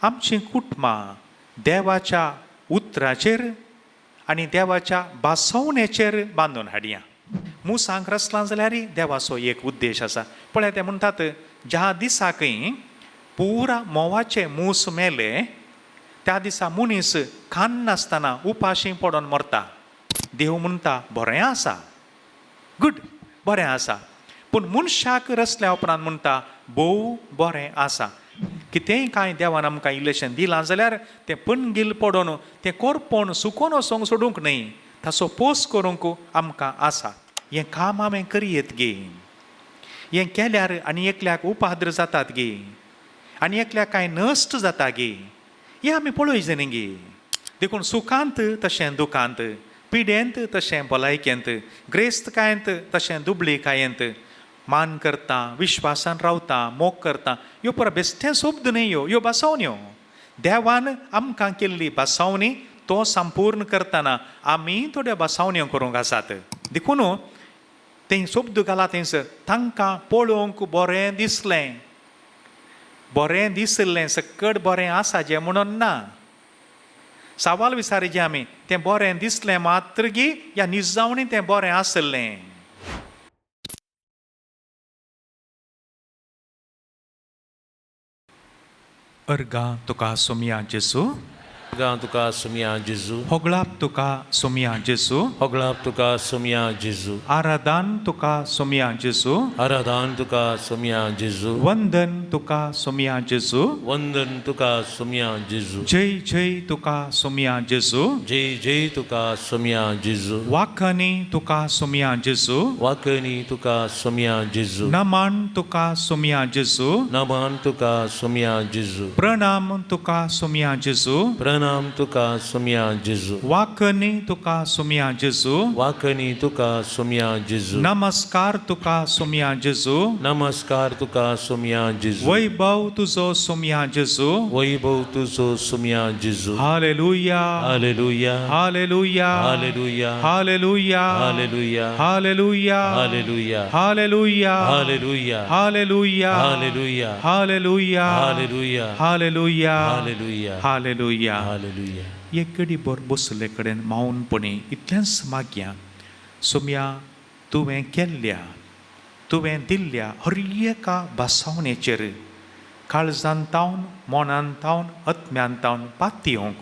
आमचीं कुटुंबां देवाच्या उतराचेर आनी देवाच्या भासवणेचेर बांदून हाडया. मुसांक रचलां जाल्यार देवाचो एक उद्देश आसा. पळय ते म्हणटात ज्या दिसाकय पुरा म्होंवाचे मूस मेले त्या दिसा मनीस खान नासतना उपाशी पडोन मरता. देव म्हणटा बरें आसा, गुड, बरें आसा. पूण मनशाक रचल्या उपरांत म्हणटा भोव बरें आसा. कितेंय कांय देवान आमकां इल्लेशें दिलां जाल्यार तें पणगील पडोन तें कोरपोण सुकोन वचोंक सोडूंक न्हय, ताचो पोस करूंक आमकां आसा. हें काम हांवें करयेत गे, हें केल्यार आनी एकल्याक उपाद्र जातात गे, आनी एकल्याक कांय नश्ट जाता गे, हें आमी पळयचे न्ही गे. देखून सुखांत तशें दुखांत, पिडेंत तशें भलायकेंत, ग्रेस्तकायेंत तशें दुबळीकायेंत, मान करता, विश्वासान रावता, मोग करता, ह्यो पुरो बेश्टें शब्द न्हय, ह्यो ह्यो भासवण्यो. देवान आमकां केल्ली भासवणी तो संपूर्ण करतना आमी थोड्यो भासवण्यो करूंक आसात. देखून तें शब्द घाला थंयसर, तांकां पळोवंक बरें दिसलें, बरें दिसलें, सकट बरें आसा जें म्हणून ना. सवाल विचारीचे आमी, तें बरें दिसलें मात्रगी या निजावणी तें बरें आसलें. अर्गां तुका सोमया जेजू, अर्गां तुका सोमया जेजू, होगळाप तुका सोमया जेजू, होगळाप तुका सोमया जेजू, आराधान तुका सोमया जेजू, आराधान तुका सोमया जेजू, वंदन तुका सोमया जेजू, वंदन तुका सोमया जेजू, जय जय तुका सोमया जेजू, जय जय तुका सोमया जेजू, वाखनी तुका सोमया जेजू, वाकणी तुका सोमया जेजू, नमन तुका सोमया जेजू, नमन तुका सोमया जेजू, प्रणाम तुका सोमया जेजू, प्रणाम तुका सोमया जेजू, वाखनी तुका सोमया जेजू, वाकणी तुका सोमया जेजू, नमस्कार तुका सोमया जेजू, नमस्कार तुका सोमया जेजू, वैभव तुजो सोमया जेजू, वैभव तुजो सोमया जेजू. Hallelujah, hallelujah, hallelujah, hallelujah, hallelujah, hallelujah, hallelujah, hallelujah, hallelujah, hallelujah, hallelujah, hallelujah, hallelujah, hallelujah, hallelujah, hallelujah, hallelujah. Hallelujah. एक घडी भर बसले कडेन मौनपणी इतलेंच मागया, सोम्या तुवें केल्ल्या तुवें दिल्ल्या हर एका भासावणेचेर काळजान तावन मनान तावन आत्म्यान तावन पातयेवंक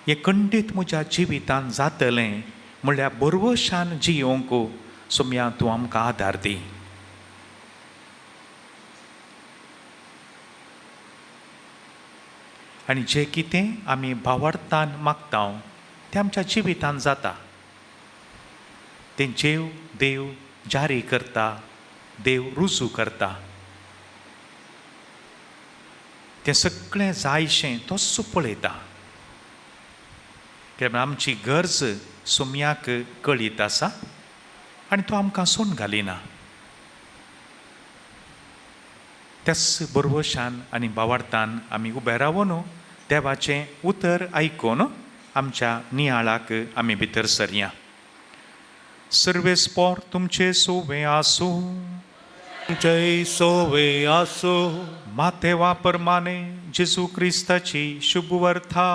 हें खंडीत म्हज्या जिवितान जातलें म्हणल्यार बरवशान जियोवंक सोम्या तूं आमकां आदार दी. आनी जें कितें आमी भावार्थान मागता तें आमच्या जिवितान जाता. तें जेव देव जारी करता, देव रुजू करता, तें सगळें जायशें तोच पळयता. कित्याक आमची गरज सोम्याक कळीत आसा आनी तो आमकां सोडून घालिना. त्याच बरवशान आनी भावार्थान आमी उबे रावन देवाचें उतर आयकून आमच्या नियाळाक आमी भितर सरया. सर्वेस्पोर तुमचे सोवे आसूं. जय सोवे आसो. मातेवा परमाने जेजू क्रिस्ताची शुभवर्था.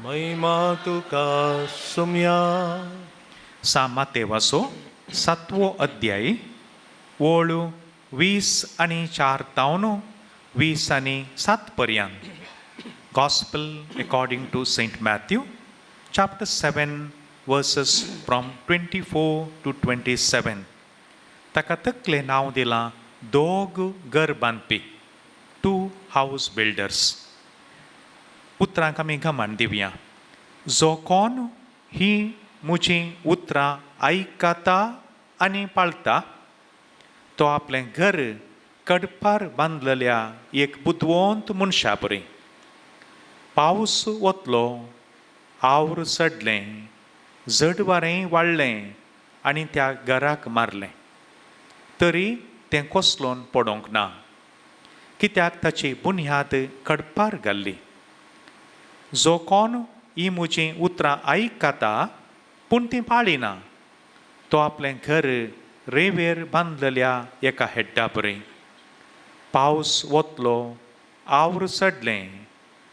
महिमा तुका सोमया. सा मातेवाचो सातवो अध्याय ओळ 24 तावन 27 पर्यंत. Gospel according to Saint Matthew chapter 7 verses from 24 to 27. ताका तकलें नांव दिलां दोग घर बांदपी, टू हावस बिल्डर्स. उतरांक आमी गमान दिवया. जो कोण ही म्हजीं उतरां आयकता आनी पाळता तो आपलें घर कडपार बांदलेल्या एक बुदवंत मनशा परी. पावस वतलो, आवर चडलें, जड वारें वाडलें आनी त्या घराक मारलें, तरी तें कोसलोन पडोंक ना, कित्याक ताची बुन्याद कडपार घाल्ली. जो कोण ही म्हजीं उतरां आयकता पूण तीं पाळिना तो आपलें घर रेंवेर बांदलेल्या एका हेड्डा परी. पावस वतलो, आवरू चडलें,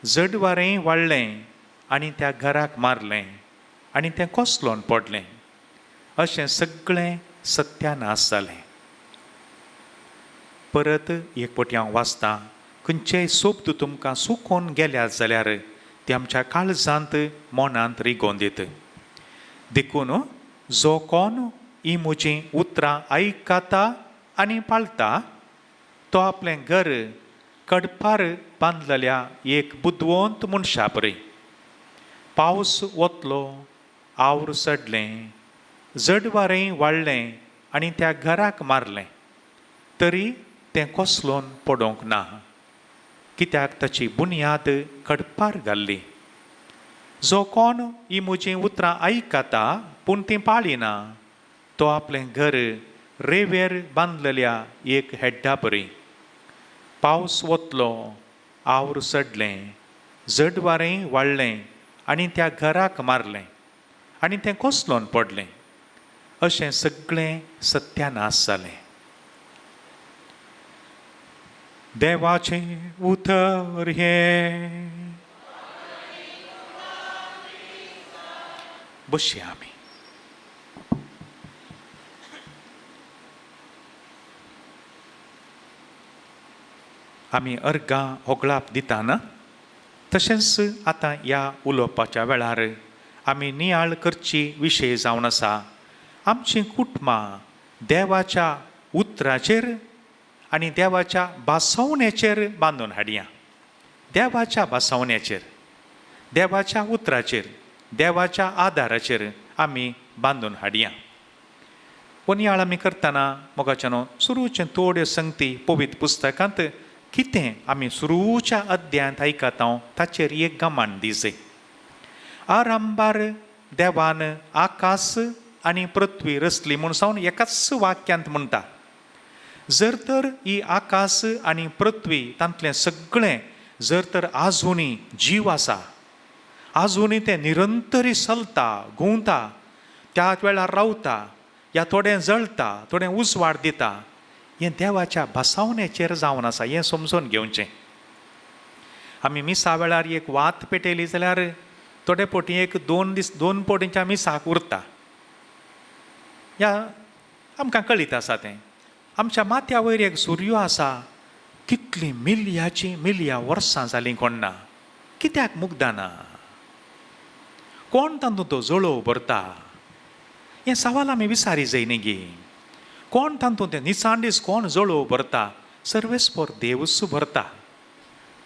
जड वारें वाडलें आनी त्या घराक मारलें आनी तें कोसलोन पडलें. अशें सगळें सत्यानाश जालें. परत एक पटी हांव वाचतां. खंयचेय शब्द तुमकां सुकोवन गेल्यात जाल्यार ते आमच्या काळजांत मनांत रिगोवन दित. देखून जो कोण ही म्हजीं उतरां आयकता आनी पाळटा तो आपलें घर कडपार बांदलेल्या एक बुदवंत मनशा परी. पावस वतलो, आवर चडलें, जड वारें वाडलें आनी त्या घराक मारलें, तरी तें कोसलोन पडोवंक ना, कित्याक ताची बुन्याद कडपार घाल्ली. जो कोण ही म्हजीं उतरां आयकता पूण तीं पाळिना तो आपलें घर रेवेर बांदलेल्या एक हेड्डा परी. पावस वतलो, आवर चडलें, जड वारें वाडलें आनी त्या घराक मारलें आनी तें कोसलोन पडलें. अशें सगळें सत्यानाश जालें. देवाचें उतर हें. बसया आमी. आमी अर्गां होगळाप दिताना तशेंच आतां ह्या उलोवपाच्या वेळार आमी नियाळ करची विशय जावन आसा आमचीं कुटुंबां देवाच्या उतराचेर आनी देवाच्या भासवणेचेर बांदून हाडया. देवाच्या भासवण्याचेर, देवाच्या उतराचेर, देवाच्या आदाराचेर आमी बांदून हाडया. हो नियाळ आमी करतना मोगाच्यानो सुरूचे थोड्यो संगती पवित्र पुस्तकांत कितें आमी सुरूच्या अध्यायांत आयकता ताचेर एक गमान दिजय. आरंभार देवान आकाश आनी पृथ्वी रचली म्हूण सावन एकाच वाक्यांत म्हणटा. जर तर ही आकाश आनी पृथ्वी तांतलें सगळें जर तर आजुनूय जीव आसा, आजुनूय तें निरंतरी चलता, घुंवता, त्याच वेळार रावता, या थोडें जळटा, थोडें उजवाड दिता, हें देवाच्या भासावणेचेर जावन आसा. हें समजून घेवचें. आमी मिसा वेळार एक वात पेटयली जाल्यार थोडे पोटी एक 2 दीस 2 पोटींच्या मिसाक उरता. ह्या आमकां कळीत आसा तें. आमच्या माथ्या वयर एक सुर्यो आसा, कितलीं मिलयाचीं मिलया वर्सां जालीं कोण ना, कित्याक मुग्दाना, कोण तातूंत तो जळोव भरता, हें सवाल आमी विसारी जाय न्ही गी. कोण तातूंत तें निचांडीस कोण जळोव भरता, सर्वेस्पर देवूच भरता.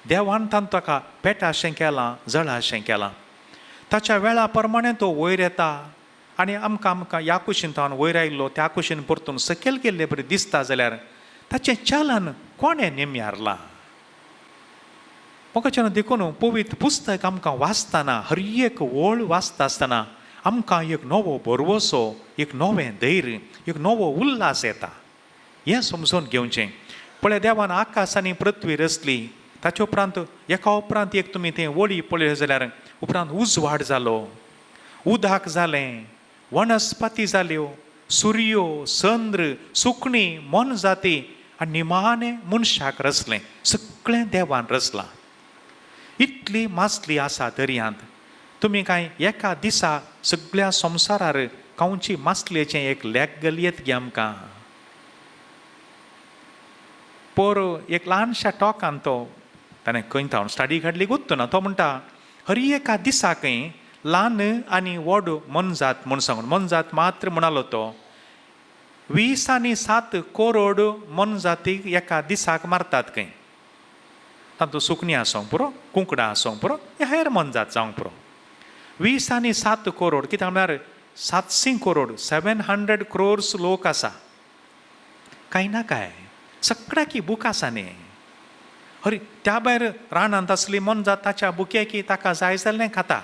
देवान तातूंत ताका पेटाशें केलां, जळाशें केलां. ताच्या वेळा प्रमाणें तो वयर येता आनी आमकां आमकां ह्या कुशीन तावन वयर आयिल्लो त्या कुशीन परतून सकयल गेल्ले बरी दिसता जाल्यार ताचें चलन कोणें निमयारलां. म्हाका देखून पवित्र पुस्तक आमकां वाचतना, हर एक ओळ वाचता आसतना आमकां एक नवो भरवसो, एक नवें धैर्य, एक नवो उल्हास येता. हें समजून घेवचें. पळय देवान आकाश आनी पृथ्वी रचली, ताचे उपरांत एका उपरांत एक तुमी तें ओळी पळयली जाल्यार उपरांत उजवाड जालो, उदक जालें, वनस्पती जाल्यो, सुर्यो, चंद्र, सुकणीं, मोनजाती आनी निमाणें मनशाक रचलें. सगळें देवान रचलां. इतली मासली आसा दर्यांत. तुमी कांय एका दिसा सगळ्या संवसारार खावची मासलेचें एक लेख गलयेत गे आमकां. पोर एक ल्हानशा टॉकान तो ताणें खंय थावन स्टडी काडली गुत्तो ना, तो म्हणटा हर एका दिसाकय ल्हान आनी व्हड मोनजात म्हूण सांगून, मोनजात मात्र म्हणालो तो 20 आनी 7 करोड मोनजातीक एका दिसाक मारतात खंय. तातूंत सुकणीं आसूंक पुरो, कुंकडां आसूंक पुरो, हेर मोनजात जावंक पुरो. 20 आनी 7 करोड कित्याक म्हळ्यार 700 करोड, 700 क्रोर्स लोक आसा. कांय ना काय सगळ्याकी बूक आसा न्ही. हरी त्या भायर रानांत आसली मोनजात ताच्या बुकेकी ताका जाय जाल्लें खाता.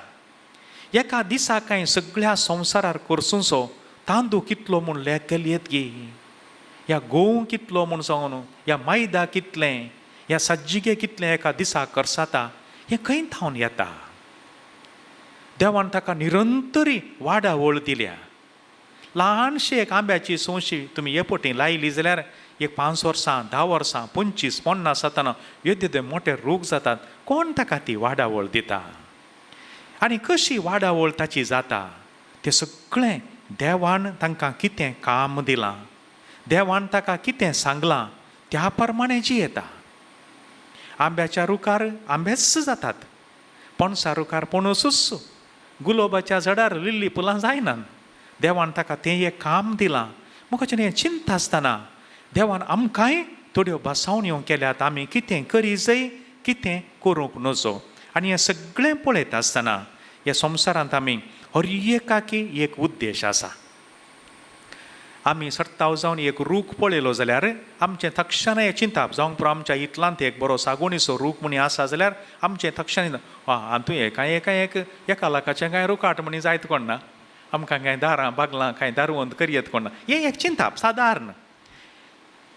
एका दिसा कांय सगळ्या संवसारार करसुंचो तांदूळ कितलो म्हूण लेख येत गी, ह्या गोंव कितलो म्हूण सांगून, ह्या मैदा कितलें, ह्या सज्जिगे कितलें एका दिसा करसाता, हें खंय थावन येता. देवान ताका निरंतरी वाडावळ दिल्या. ल्हानशी एक आंब्याची सोंशी तुमी हे पटी लायली जाल्यार एक 5 वर्सां, 10 वर्सां, 25, 50 जातना येदे येदे मोटे रूख जातात. कोण ताका ती वाडावळ दिता आनी कशी वाडावळ ताची जाता तें सगळें देवान तांकां कितें काम दिलां, देवान ताका कितें सांगलां त्या प्रमाणें जियेता. आंब्याच्या रुखार आंबेच जातात, पणसा रुखार पणसूच, गुलाबाच्या झाडार लिल्ली फुलां जायनात. देवान ताका तें एक काम दिलां. म्हाका हें चिंता आसतना देवान आमकांय थोड्यो बसावण्यो केल्यात, आमी कितें करी जाय, कितें करूंक नजो. आनी हें सगळें पळयता आसतना ह्या संवसारांत आमी हर एकाकी एक उद्देश आसा. आमी सट्टाव जावन एक रूख पळयलो जाल्यार आमचें तक्षणां हें चिंताप जावंक पुरो. आमच्या इतलांत एक बरो सागोणीचो रूख म्हणी आसा जाल्यार आमचें तक्षणां हातूं एका एका एक 1 लाखाचें कांय रुखाट म्हणी जायत कोण ना, आमकां कांय दारां बागलां कांय दारवंत करयत कोण ना, हें एक चिंताप सादारण.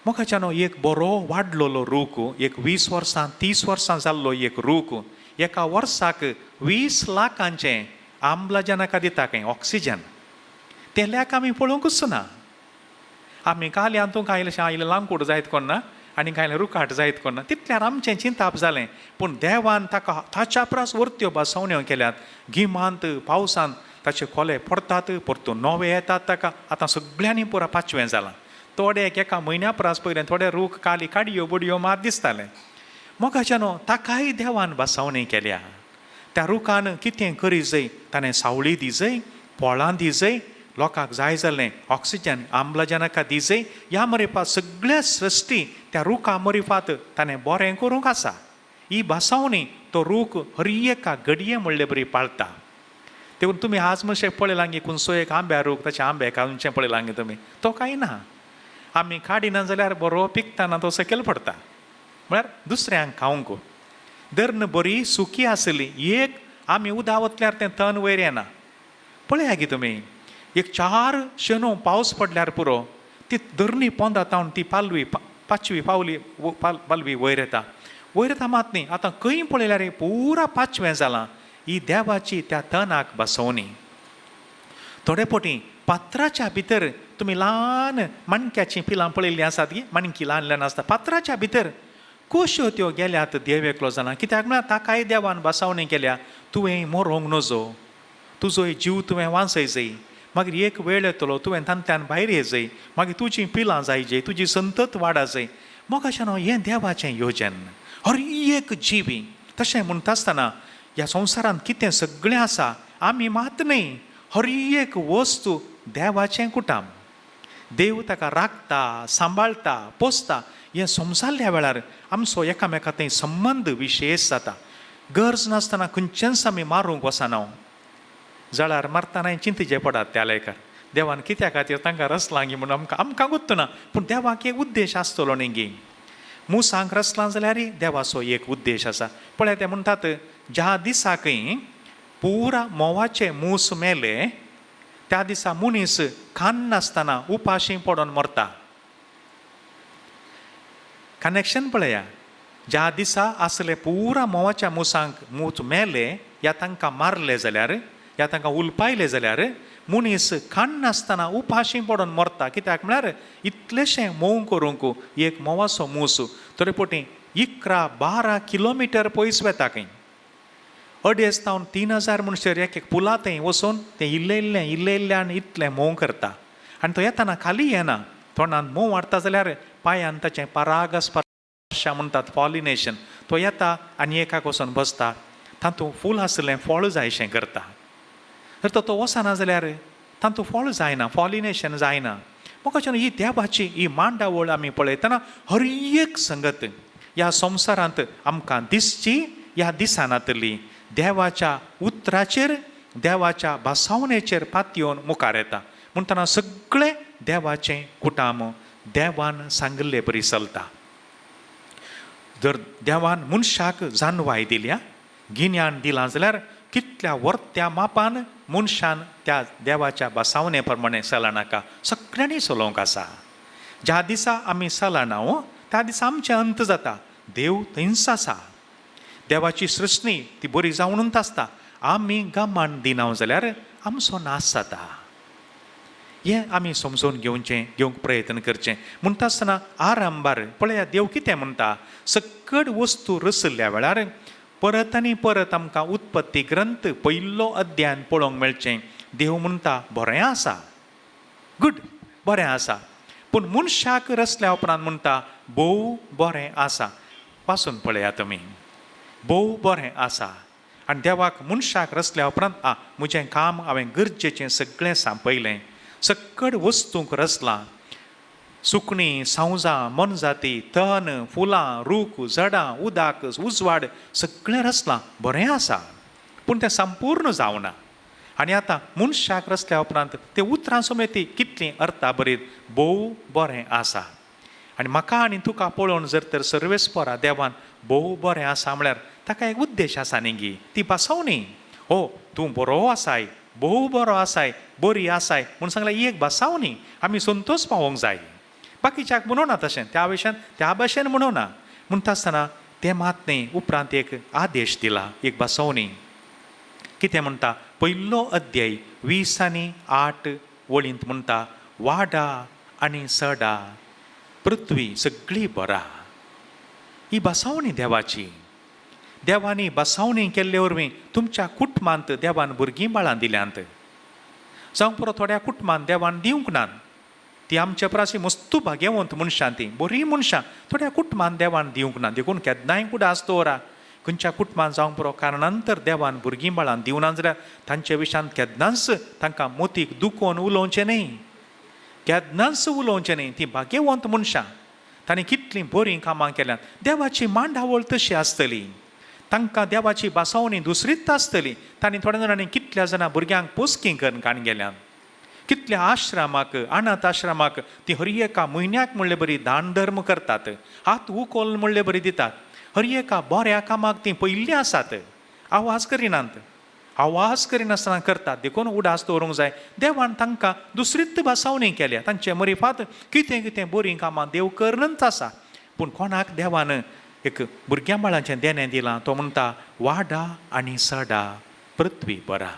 मोगाच्यानो एक बरो वाडलेलो रूख, एक 20 वर्सां 30 वर्सां जाल्लो एक रूख एका वर्साक 20 लाखांचें आम्लजनका दिता खंय ऑक्सिजन. तें लेख आमी पळोवंकूच ना. आमी काल हातूं कांय आयलें लांकूड जायत कोण ना आनी कांय रुखाट जायत कोण ना, तितल्यार आमचें चिंताप जालें. पूण देवान ताका ताच्या परस वरत्यो बसवण्यो केल्यात. गिमांत पावसांत ताचे खोले पडटात, परतून नवे येतात ताका. आतां सगळ्यांनी पुरा पाचवें जालां. थोडे एका म्हयन्या परस पयलें थोडे रूख काली काडयो बडयो मात दिसताले. मोगाच्यानो ताकाय देवान बसवणी केल्या. त्या रुखान कितें करी जाय, ताणें सावळी दी जाय, फळां दी जाय, लोकांक जाय जाल्लें ऑक्सिजन आम्लजनका दी जाय. ह्या मरिफात सगळ्या सृश्टी त्या रुखा मरिफात ताणें बरें करूंक आसा. ही बसवणी तो रूख हर एका घडये म्हणले बरी पाळटा. देखून तुमी आज मनशें पळयलां गी खुंयचो एक आंब्या रूख, ताचे आंबे काडूनचें पळयलां गी तुमी, तो कांय ना. आमी काडिना जाल्यार बरो पिकतना तो सकयल पडटा, म्हळ्यार दुसऱ्यांक खावंक. दर्न बरी सुकी आसली एक आमी उदक वतल्यार तें तण वयर येना. पळया गी तुमी एक 4 शेनो पावस पडल्यार पुरो ती दर्नी पोंदा तावन ती पालवी पाचवी पावली पालवी वयर येता. वयर येता मात न्ही, आतां खंय पळयल्यार पुरा पाचवें जालां. ही देवाची त्या तणाक बसवणी. थोडे पटी पात्राच्या भितर तुमी ल्हान माणक्याचीं पिलां पळयल्लीं आसात गी, माणकी ल्हान ल्हान आसता. पात्राच्या भितर कश्यो त्यो गेल्यात देव एकलो जाणा. कित्याक म्हळ्यार ताकाय देवान बसावणी केल्या, तुवें मरोंक नजो, तुजोय जीव तुवें वांचय जाय, मागीर एक वेळ येतलो तुवें तांतल्यान भायर ये जाय, मागीर तुजी पिलां जाय जाय, तुजी संतत वाडा जाय. मोगाच्यानो हें देवाचें योजन हर एक जिवी. तशें म्हणटा आसतना ह्या संवसारांत कितें सगळें आसा, आमी मात न्हय, हर एक वस्तू देवाचें कुटाम. देव ताका राखता, सांबाळटा, पोसता. हें समजाल्ल्या वेळार आमचो एकामेका थंय संबंद विशेश जाता. गरज नासतना खंयचेंच आमी मारूंक वचना. जळार मारतना चिंतचें पडात त्या लेखार देवान कित्या खातीर तांकां रसलां गी म्हणून आमकां आमकां गुत्तना, पूण देवाक एक उद्देश आसतलो न्ही गी. मुसांक रसलां जाल्यार देवाचो एक उद्देश आसा. पळय ते म्हणटात ज्या दिसाकय पुरा म्होंवाचे मूस मेले त्या दिसा मनीस खान नासतना उपाशी पडोन मरता. कनेक्शन पळया, ज्या दिसा आसले पुरा म्होंवाच्या मुसांक मूस मेले या तांकां मारले जाल्यार या तांकां उलपायले जाल्यार मनीस खाण नासतना उपाशी पडोन मरता. कित्याक म्हळ्यार इतलेशें म्होंव करूंक एक म्होंवाचो मूस तरी पटी 11-12 किलोमिटर पयस वेता खंय. 2,500 तावन 3,000 म्हणसर एक एक पुला थंय वचून तें इल्लें इल्लें इल्लें इल्लें आनी इतलें म्होंव करता. आनी तो येतना खाली येना, तोंडान म्होंव हाडटा जाल्यार पांयान ताचें परागस्पर्श म्हणटात पॉलिनेशन, तो येता आनी एकाक वचून बसता, तातूंत फूल आसलें फळ जायशें करता. तर तो वचना जाल्यार तातूंत फळ जायना, पॉलिनेशन जायना. म्हाका ही देवाची ही मांडावळ आमी पळयतना हर एक संगत ह्या संवसारांत आमकां दिसची ह्या दिसनातली देवाच्या उतराचेर देवाच्या भासावणेचेर पातयेवन मुखार येता. म्हणटना सगळें देवाचें कुटाम देवान सांगिल्ले बरी चलता. जर देवान मनशाक जानवाय दिल्या, गिन्यान दिलां जाल्यार कितल्या वर्त्या मापान मनशान त्या देवाच्या बसावणे प्रमाणे चलनाका, सगळ्यांनी चलोवंक आसा. ज्या दिसा आमी चलना त्या दिसा आमचें अंत जाता. देव थंयच आसा, देवाची सृश्टी ती बरी जावनूच आसता. आमी गमान दिना जाल्यार आमचो नाश जाता. हें आमी समजून घेवचें, घेवंक प्रयत्न करचें. म्हणटा आसतना आरंभार पळया देव कितें म्हणटा. सकट वस्तू रशिल्ल्या वेळार परत आनी परत आमकां उत्पत्ती ग्रंथ पयलो अध्यान पळोवंक मेळचें. देव म्हणटा बरें आसा, गुड, बरें आसा. पूण मनशाक रसल्या उपरांत म्हणटा भोव बरें आसा. वाचून पळया तुमी, भोव बरें आसा. आनी देवाक मनशाक रसल्या उपरांत आं म्हजें काम हांवें गरजेचें सगळें सांपयलें, सकट वस्तूंक रचलां, सुकणीं, सावजां, मोनजाती, तण, फुलां, रूख, झाडां, उदक, उजवाड सगळें रचलां, बरें आसा. पूण तें संपूर्ण जावना. आनी आतां मनशाक रचल्या उपरांत ते उतरां समेत ती कितलीं अर्था बरीत भोव बरें आसा. आनी म्हाका आनी तुका पळोवन जर तर सर्वेस्परा देवान भोव बरें आसा म्हळ्यार ताका एक उद्देश आसा न्ही गी, ती भासोवणी. हो तूं बरो आसाय, भोव बरो आसाय, बरी आसाय म्हूण सांगल्यार ही एक भासावणी आमी संतोश पावोवंक जाय. बाकीच्याक म्हणोना तशें, त्या भशेन त्या भशेन म्हणोना. म्हणटा आसतना तें मात न्ही उपरांत एक आदेश दिला, एक भासोवणी. कितें म्हणटा, पयलो अध्याय 20 आनी 8 वळींत म्हणटा, वाडा आनी सडा, पृथ्वी सगळी बरा. ही भासावणी देवाची. देवांनी भासावणी केल्ले वरवीं तुमच्या कुटुंबांत देवान भुरगीं बाळां दिल्यांत. जावंक पुरो थोड्या कुटुंबांत देवान दिवंक नात, ती आमच्या परस मस्तू भाग्यवंत मनशां, ती बरीं मनशां, थोड्या कुटुंबांत देवान दिवंक ना. देखून केन्नाय उडास दवरा, खंयच्या कुटुंबांत जावंक पुरो कारणांतर देवान भुरगीं बाळां दिवना जाल्यार तांचे विशयांत केन्नाच तांकां मोतीक दुखोवन उलोवचें न्ही, केन्नाच उलोवचें न्ही. ती भाग्यवंत मनशां, तांणी कितलीं बरीं कामां केल्यांत. देवाची मांडावळ तशी आसतली, तांकां देवाची भासावणी दुसरीच आसतली. तांणी थोड्या जाणांनी कितल्या जाणां भुरग्यांक पोसकी करून काण गेल्यात, कितल्या आश्रमाक, अनाथ आश्रमाक ती हर एका म्हयन्याक म्हणले बरी दान धर्म करतात, हात उकोल म्हणले बरी दितात. हर एका बऱ्या कामाक ती पयल्ली आसात, आवाज करिनात, आवाज करिनासतना करतात. देखून उडास दवरूंक जाय. देवान तांकां दुसरीच भासावणी केल्या, तांचे मरिफात कितें कितें बरीं कामां देव करनच आसा. पूण कोणाक देवान एक भुरग्यां बाळांचें देणें दिलां, तो म्हणटा वाडा आनी सडा, पृथ्वी बरा.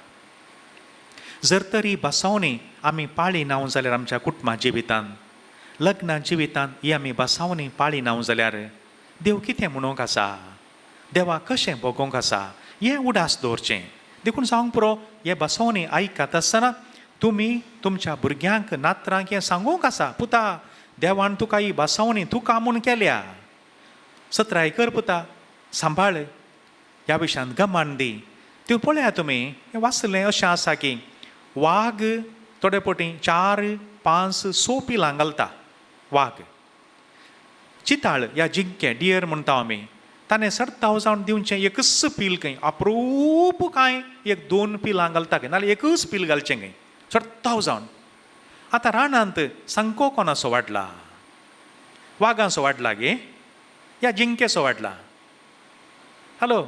जर तरी भासावणी आमी पाळी ना जाल्यार आमच्या कुटुंबा जिवितान, लग्ना जिवितान ही आमी भासावणी पाळी ना जाल्यार देव कितें म्हणूंक आसा, देवा कशें भोगोवंक आसा, हें उडास दवरचें. देखून सांगूंक पुरो, हे भासावणी आयकत आसतना तुमी तुमच्या भुरग्यांक, नातरांक हें सांगूंक आसा, पुता देवान तुका ही भासावणी तुका म्हूण केल्या, सत्राय कर पुता, सांबाळ, ह्या विशयांत गमान दी. त्यो पळया तुमी हें वाचलें अशें आसा की वाग थोडे पटी 4, 5, 6 पिलां घालता. वाग चिताळ या जिंके डियर म्हणटा आमी, ताणें सरताव जावन दिवचें एकच पील खंय, अप्रूप कांय 1 2 पिलां घालता खंय, नाल्यार एकच पील घालचें खंय सरताव जावन. आतां रानांत संको कोणाचो वाडला, वागांचो वाडला गे या जिंकेचो वाडला? हॅलो,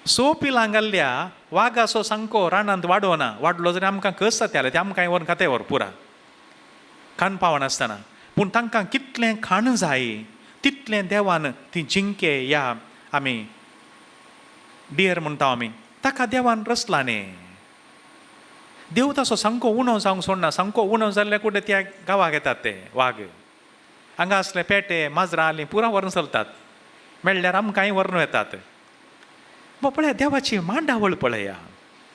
6 पिलां घाल्ल्या वागाचो संको रानांत वाडोना, वाडलो जाल्यार आमकां कस जातालें, ते आमकां व्हरून खाते व्हर पुरा खाण पावनासतना. पूण तांकां कितलें खाण जाय तितलें देवान ती जिंके या आमी डियर म्हणटा आमी ताका देवान रचला न्ही. देव तसो सामको उणो जावंक सोडना, सामको उणो जाल्ल्या कुडे त्या गांवाक येतात ते वाग, हांगा आसले पेटे माजरां आसलीं पुरा व्हरून चलतात, मेळ्ळ्यार आमकांय व्हरून येतात. पळया देवाची मांडावळ पळया.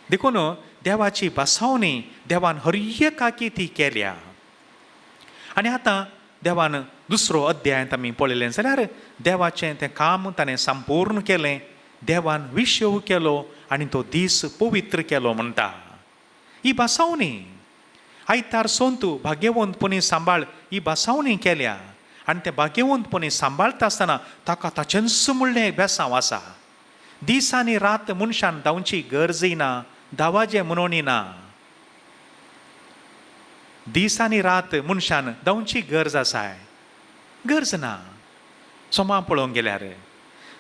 देखून देवाची भासावणी देवान हर एकाकी ती केल्या. आनी आतां देवान दुसरो अध्यायांत आमी पळयलें जाल्यार देवाचें तें काम ताणें संपूर्ण केलें, देवान विशव केलो आनी तो दीस पवित्र केलो म्हणटा. ही भासावणी आयतार सोंतू भाग्यवंतपणी सांबाळ ही भासावणी केल्या. आनी तें भाग्यवंतपणी सांबाळटा आसतना ताका ताचेंच म्हणलें बेसांव आसा. दीस आनी रात मनशान धांवची गरजय ना, धांवाचें म्हणून ना. दीस आनी रात मनशान धांवची गरज आसा, गरज ना. सोमा पळोवंक गेल्यार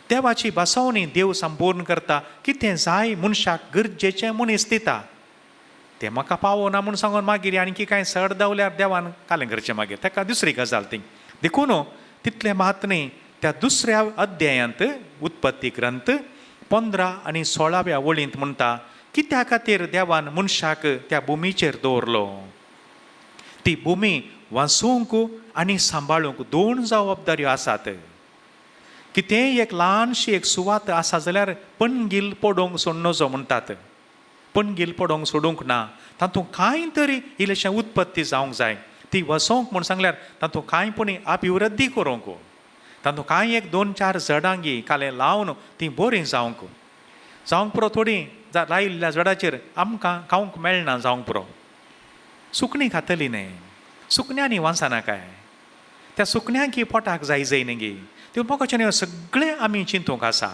देवाची भासावणी देव संपूर्ण करता. कितें जाय मनशाक गरजेचें मनीस दिता, तें म्हाका पावना म्हूण सांगून मागीर आनी कांय सड धांवल्यार देवान कालें करचें मागीर ताका दुसरी गजाल ती. देखून तितलें मात न्ही, त्या दुसऱ्या अध्यायांत उत्पत्ती ग्रंथ 15 आनी 16व्या वळींत म्हणटा, कित्या खातीर देवान मनशाक त्या भुमीचेर दवरलो? ती भुमी वाचूंक आनी सांबाळूंक दोन जबाबदाऱ्यो आसात. कितेंय एक ल्हानशी एक सुवात आसा जाल्यार पणगील पडोवंक सोड नजो म्हणटात. पणगील पडोवंक सोडूंक ना, तातूंत कांय तरी इल्लेशें उत्पत्ती जावंक जाय. ती वसोवंक म्हूण सांगल्यार तातूंत कांय पुणी अभिवृद्धी करूंक, तातूंत कांय एक दोन चार झाडां कालें लावन तीं बरीं जावंक जावंक पुरो. थोडीं लायिल्ल्या झाडाचेर आमकां खावंक मेळना जावंक पुरो, सुकणीं खातलीं न्ही. सुकण्यांनी वांचना काय? त्या सुकण्यांकी पोटाक जाय जाय न्ही गी. त्यो मोगाचें सगळें आमी चिंतूंक आसा.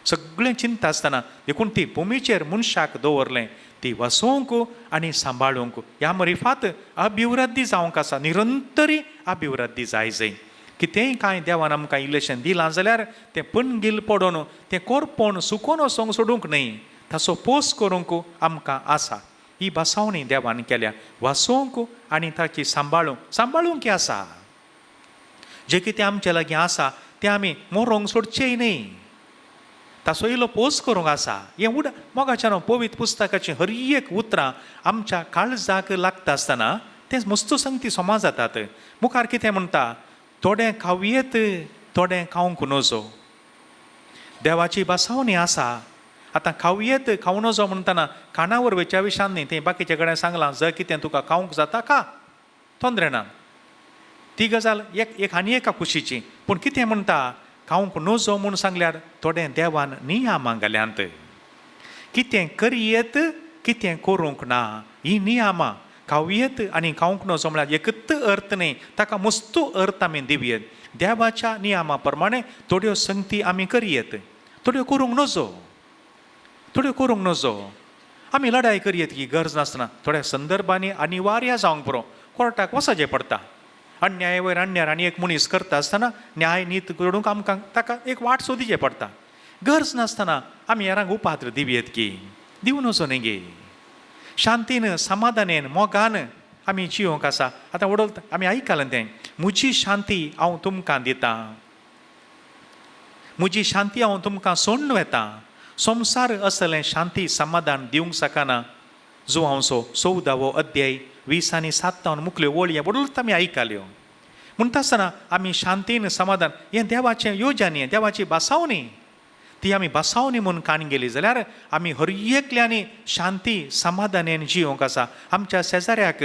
सगळें चिंता आसतना देखून ती भुमीचेर मनशाक दवरलें ती वसोवंक आनी सांबाळूंक. ह्या मरिफात अभिवृद्धी जावंक आसा, निरंतरी अभिवृद्धी जाय जाय. कितेंय कांय देवान आमकां इल्लेशें दिलां जाल्यार तें पणगील पडोवन तें कोरपोवन सुकोवन वचोंक सोडूंक न्हय, ताचो पोस करूंक आमकां आसा. ही बसावणी देवान केल्या वाचोवंक आनी ताची सांबाळूंक. सांबाळूंक आसा. जें कितें आमचे लागीं आसा तें आमी मोरोंक सोडचें न्हय, ताचो इल्लो पोस करूंक आसा. हें उड मोगाच्यान पवित्र पुस्तकाचीं हर एक उतरां आमच्या काळजाक लागता आसतना तें मस्तू संगती समा जातात. मुखार कितें म्हणटा? थोडें खावयेत, थोडें खावंक नजो. देवाची बसावणी आसा. आतां खावयेत खावं नजो म्हणटना खाणावर वयच्या विशयान न्ही, तें बाकीचे कडेन सांगलां, जर कितें तुका खावंक जाता खा, तोंदरे ना. ती गजाल एक एक आनी एका कुशीची. पूण कितें म्हणटा? खावंक नजो म्हूण सांगल्यार थोडें देवान नियमां घाल्यांत. कितें करयेत, कितें करूंक ना, हीं नियमां. खावयेत आनी खावंक नजो म्हळ्यार एकूच अर्थ न्ही, ताका मस्तू अर्थ आमी दिवयेत. देवाच्या नियमा प्रमाणे थोड्यो संगती आमी करयेत, थोड्यो करूंक नजो, थोड्यो करूंक नजो. आमी लडाय करयेत की गरज नासतना थोड्या संदर्भांनी अनिवार्य जावंक पुरो. कोर्टाक वचचें पडटा. अन्याय वयर अन्याय आनी एक मनीस करता आसतना न्याय नीत घडूंक आमकां ताका एक वाट सोदीचें पडटा. गरज नासतना आमी हेरांक उपाद्र दिवयेत की? दिवं नजो न्ही गे. शांतीन, समाधानेन, मोगान आमी जियोंक आसा. आतां वडोल आमी आयकलें तें, म्हजी शांती हांव तुमकां दितां, म्हजी शांती हांव तुमकां सोडून वेता. संवसार असलें शांती समाधान दिवंक शकना. जुवांवचो 14वो अध्याय 20 आनी 7 मुखल्यो वळी वडोलच आमी आयकल्यो. म्हणटा आसतना आमी शांतीन समाधान हें देवाचें योजन, देवाची बसावणी, ती आमी बसावणी म्हूण कान गेली जाल्यार आमी हर एकल्यांनी शांती समाधानेन जियोंक आसा. आमच्या शेजाऱ्याक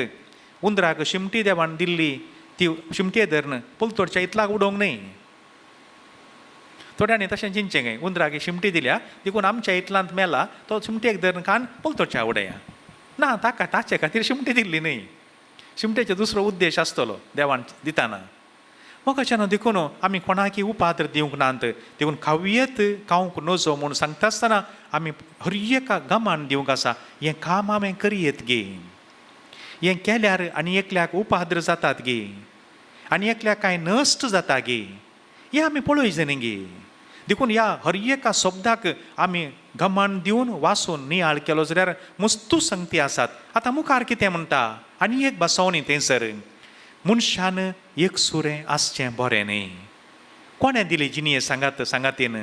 उंदराक शिमटी देवान दिल्ली, ती शिमटे धरून पलतोडच्या इतलाक उडोवंक न्हय. थोड्यांनी तशें चिंतचें गे, उंदराक शिमटी दिल्या देखून आमच्या इतलांत मेला तो शिमटेक धरून कान पलतोडच्या उडया ना. ताका ताचे खातीर शिमटी दिल्ली न्हय. शिमटेचो दुसरो उद्देश आसतलो देवान दिताना. मोगाच्यान देखून आमी कोणाकी उपाद्र दिवंक नात. देखून खावयेत खावंक नजो म्हूण सांगता आसतना आमी हर एका गमान दिवंक आसा. हें काम हांवें करयेत गे, हें केल्यार आनी एकल्याक उपाद्र जातात गे, आनी एकल्याक कांय नश्ट जाता गे, हें आमी पळयचें न्ही गे. देखून ह्या हर एका शब्दाक आमी गमान दिवन वाचून नियाळ केलो जाल्यार मस्तू संगती आसात. आतां मुखार कितें म्हणटा? आनी एक बसवणी थंयसर, मनशान एकसुरें आसचें बरें न्ही. कोणें दिली जिणये सांगात सांगातीन?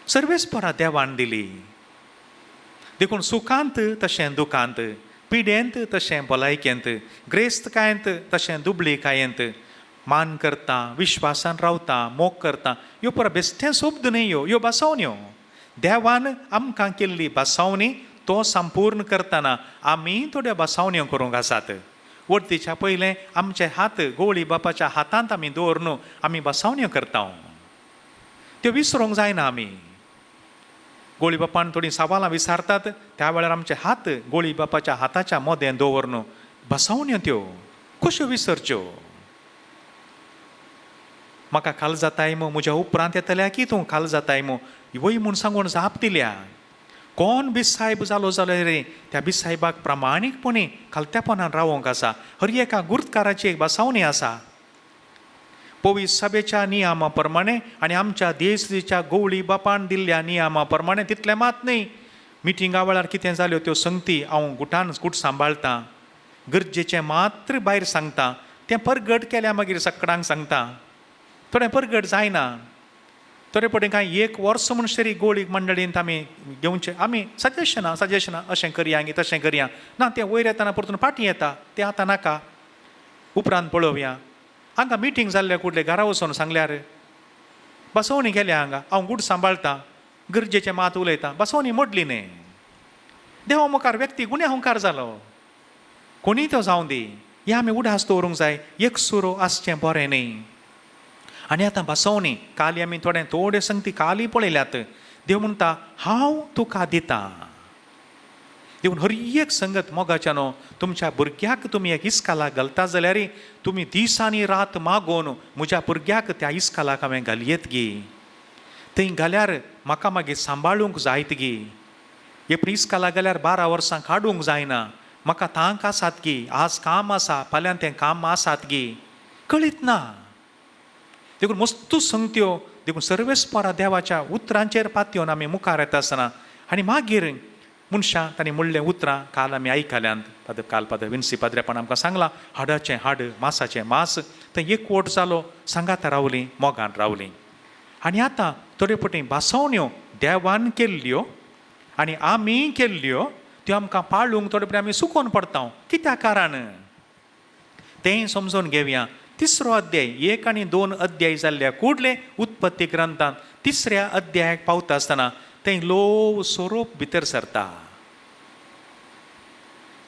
सर्वेस्परा देवान दिली. देखून सुखांत तशें दुखांत, पिडेंत तशें भलायकेंत, ग्रेस्तकायेंत तशें दुबळीकायेंत, मान करता, विश्वासान रावता, मोग करता, ह्यो पुरो बेश्टें शब्द न्ही, ह्यो ह्यो बसवण्यो. देवान आमकां केल्ली बसवणी तो संपूर्ण करतना आमी थोड्यो बसवण्यो करूंक आसात. वर्तीच्या पयलें आमचे हात गोवळी बापाच्या हातांत आमी दवरून आमी बसवण्यो करता, त्यो विसरूंक जायना. आमी गोळी बापान थोडीं सवालां विचारतात त्या वेळार आमचे हात गोळी बापाच्या हाताच्या मोदें दवरून बसवण्यो त्यो कश्यो विसरच्यो? म्हाका खाल जाताय मू, म्हज्या उपरांत येतल्या की तूं खाल जाताय मू वय म्हूण सांगून जाप दिल्या. कोण बिसायब जालो जाल्यार रे त्या बिसायबाक प्रामाणीकपणी खालत्यापणान रावोंक आसा. हर एका गुर्तकाराची एक बसावणी आसा. पवित्र सभेच्या नियमा प्रमाणे आनी आमच्या देशच्या गोवळी बापान दिल्ल्या नियमा प्रमाणे. तितलें मात न्ही, मिटिंगा वेळार कितें जाल्यो त्यो संगती हांव गुटान गूट सांबाळटां. गरजेचें मात्र भायर सांगता, तें परगट केल्या मागीर सकडांक सांगता. थोडें परगट जायना. तरी पटे कांय एक वर्स म्हूण तरी गोळीक मंडळींत आमी घेवचें, आमी सजेशनां सजेशनां अशें करया गी तशें करया ना, तें वयर येतना परतून फाटीं येता, तें आतां नाका, उपरांत पळोवया. हांगा मिटींग जाल्ल्या कुडले घरा वचून सांगल्यार बसोवणी गेल्या हांगा, हांव गूट सांबाळटा, गरजेचें मात उलयता, बसोवणी मोडली न्ही. देवा मुखार व्यक्ती गुन्यांवकार जालो, कोणीय तो जावं दी, हें आमी उडास दवरूंक जाय. एक सुरो आसचें बरें न्ही. आनी आतां बसोवणी काली आमी थोडे थोड्यो संगती काली पळयल्यात. देव म्हणटा हांव तुका दितां. देखून हर एक संगत मोगाच्या न्हू, तुमच्या भुरग्याक तुमी एक इस्कालाक घालता जाल्यार तुमी दीस आनी रात मागोवन म्हज्या भुरग्याक त्या इस्कालाक हांवें घालयेत गी, थंय घाल्यार म्हाका मागीर सांबाळूंक जायत गी, एक इस्कालाक घाल्यार 12 वर्सां काडूंक जायना, म्हाका तांक आसात गी, आज काम आसा फाल्यां तें काम आसात गी, कळीत ना. देखून मस्तू संगत्यो, देखून सर्वेस्परा देवाच्या उतरांचेर पातयेवन आमी मुखार येता आसतना आनी मागीर मनशां तांणी म्हणलें उतरां काल आमी आयकल्यांत. फादर काल फादर विन्सी पाद्रेपान आमकां सांगलां, हाडाचें हाड मासाचें मास, थंय एकवट जालो, सांगाता रावलीं, मोगान रावलीं. आनी आतां थोडे पटी भासोवण्यो देवान केल्ल्यो आनी आमी केल्ल्यो त्यो आमकां पाळूंक थोडे पटी आमी सुकोवन पडटा. कित्या कारण तें समजून घेवया. तिसरो अध्याय 1 आनी 2 अध्याय जाल्ल्या कुडले उत्पत्ती ग्रंथांत तिसऱ्या अध्यायाक पावता आसतना थंय लोव सोरोप भितर सरता.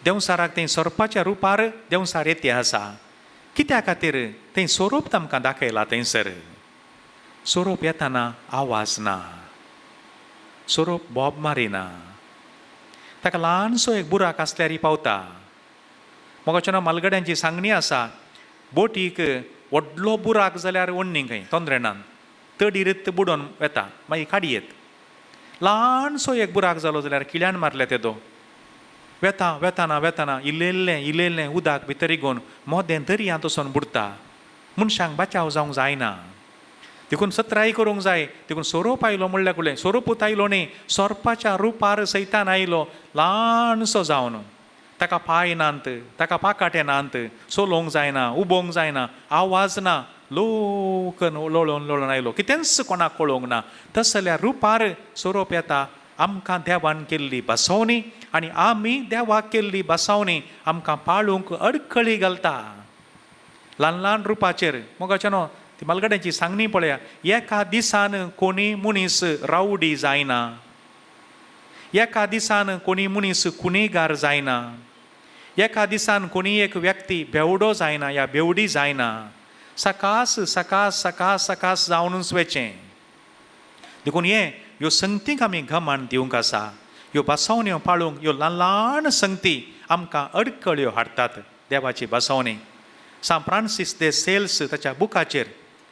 देंवसाराक थंय सोरपाच्या रुपार देंवसार येते आसा. कित्या खातीर थंय सोरोप तांकां दाखयला. थंयसर सोरोप येताना आवाज ना, सोरोप बोब मारिना, ताका ल्हानसो एक बुराक आसल्यार पावता. मोगाच्या मालगड्यांची सांगणी आसा, बोटीक व्हडलो बुराक जाल्यार ओडणी खंय तोंदरेणान तडीर बुडोवन वेता, मागीर काडयेत. ल्हानसो एक बुराक जालो जाल्यार किळ्यान मारल्या तेदो वेता वेताना वेताना इल्लें इल्लें उदक भितर रिगोवन मोदें दर्यांत वचोन बुडटा. मनशांक बचाव जावंक जायना. देखून सत्राय करूंक जाय. देखून सोरोप आयलो म्हणल्यार कुडलें सोरोपूत आयलो न्ही, सोरपाच्या रुपार सैतान आयलो ल्हानसो जावन. ताका पांय नात, ताका पाकाटे नात, चलोवंक जायना, उबोवंक जायना, आवाज ना, लोक लोळोन लोळोन आयलो, कितेंच कोणाक कळोवंक ना. तसल्या रुपार सोरोप येता. आमकां देवान केल्ली बसवणी आनी आमी देवाक केल्ली बसवणी आमकां पाळूंक अडखळी घालता ल्हान ल्हान रुपाचेर. मोगाच्या न्हू ती मालगड्यांची सांगणी पळया, एका दिसान कोणी मनीस रावडी जायना, एका दिसान कोणी मनीस कुनेगार जायना, एका दिसान कोणी एक व्यक्ती बेवडो जायना या बेवडी जायना. सकास सकास सकास सकास जावनूच वचें. देखून हें ह्यो संगतीक आमी गमान दिवंक आसा. ह्यो बसवण्यो पाळूंक ह्यो ल्हान ल्हान संगती आमकां अडखळ्यो हाडटात. देवाची बसवणी सांत फ्रांसीस दे सेल्स ताच्या बुकाचेर,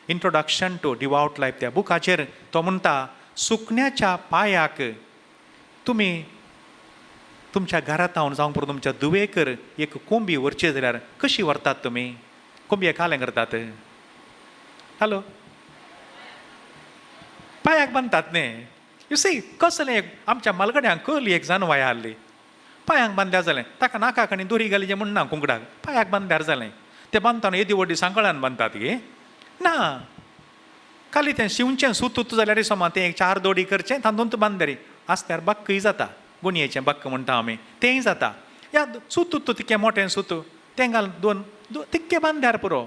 इंट्रोडक्शन टू डिवाउट लायफ त्या बुकाचेर तो म्हणटा, सुकण्याच्या पांयाक तुमी तुमच्या घरांत हांव जावंक पुरो तुमच्या दुवेकर एक कोंबी व्हरची जाल्यार कशी व्हरतात तुमी? कोंबये कालें करतात, हॅलो पांयाक बांदतात न्ही. You see कसलें एक आमच्या मालगड्यांक कली एक जानवाय आहली, पांयांक बांदल्यार जालें, ताका नाकाक आनी दोरी घाली म्हण ना, कुंकडाक पांयाक बांदल्यार जालें. तें बांदतना येदी व्हडली सांकळान बांदतात गे ना, खाली तें शिंवचें सूत जाल्यार समा तें एक 4 दोडी करचें तातूंत बांदल्यार आसल्यार बाक्कय जाता, गुणयेचें बाक्क म्हणटा आमी तेंय जाता. या सूत तितकें मोटें सूत तें घाल 2 तितकें बांदल्यार पुरो,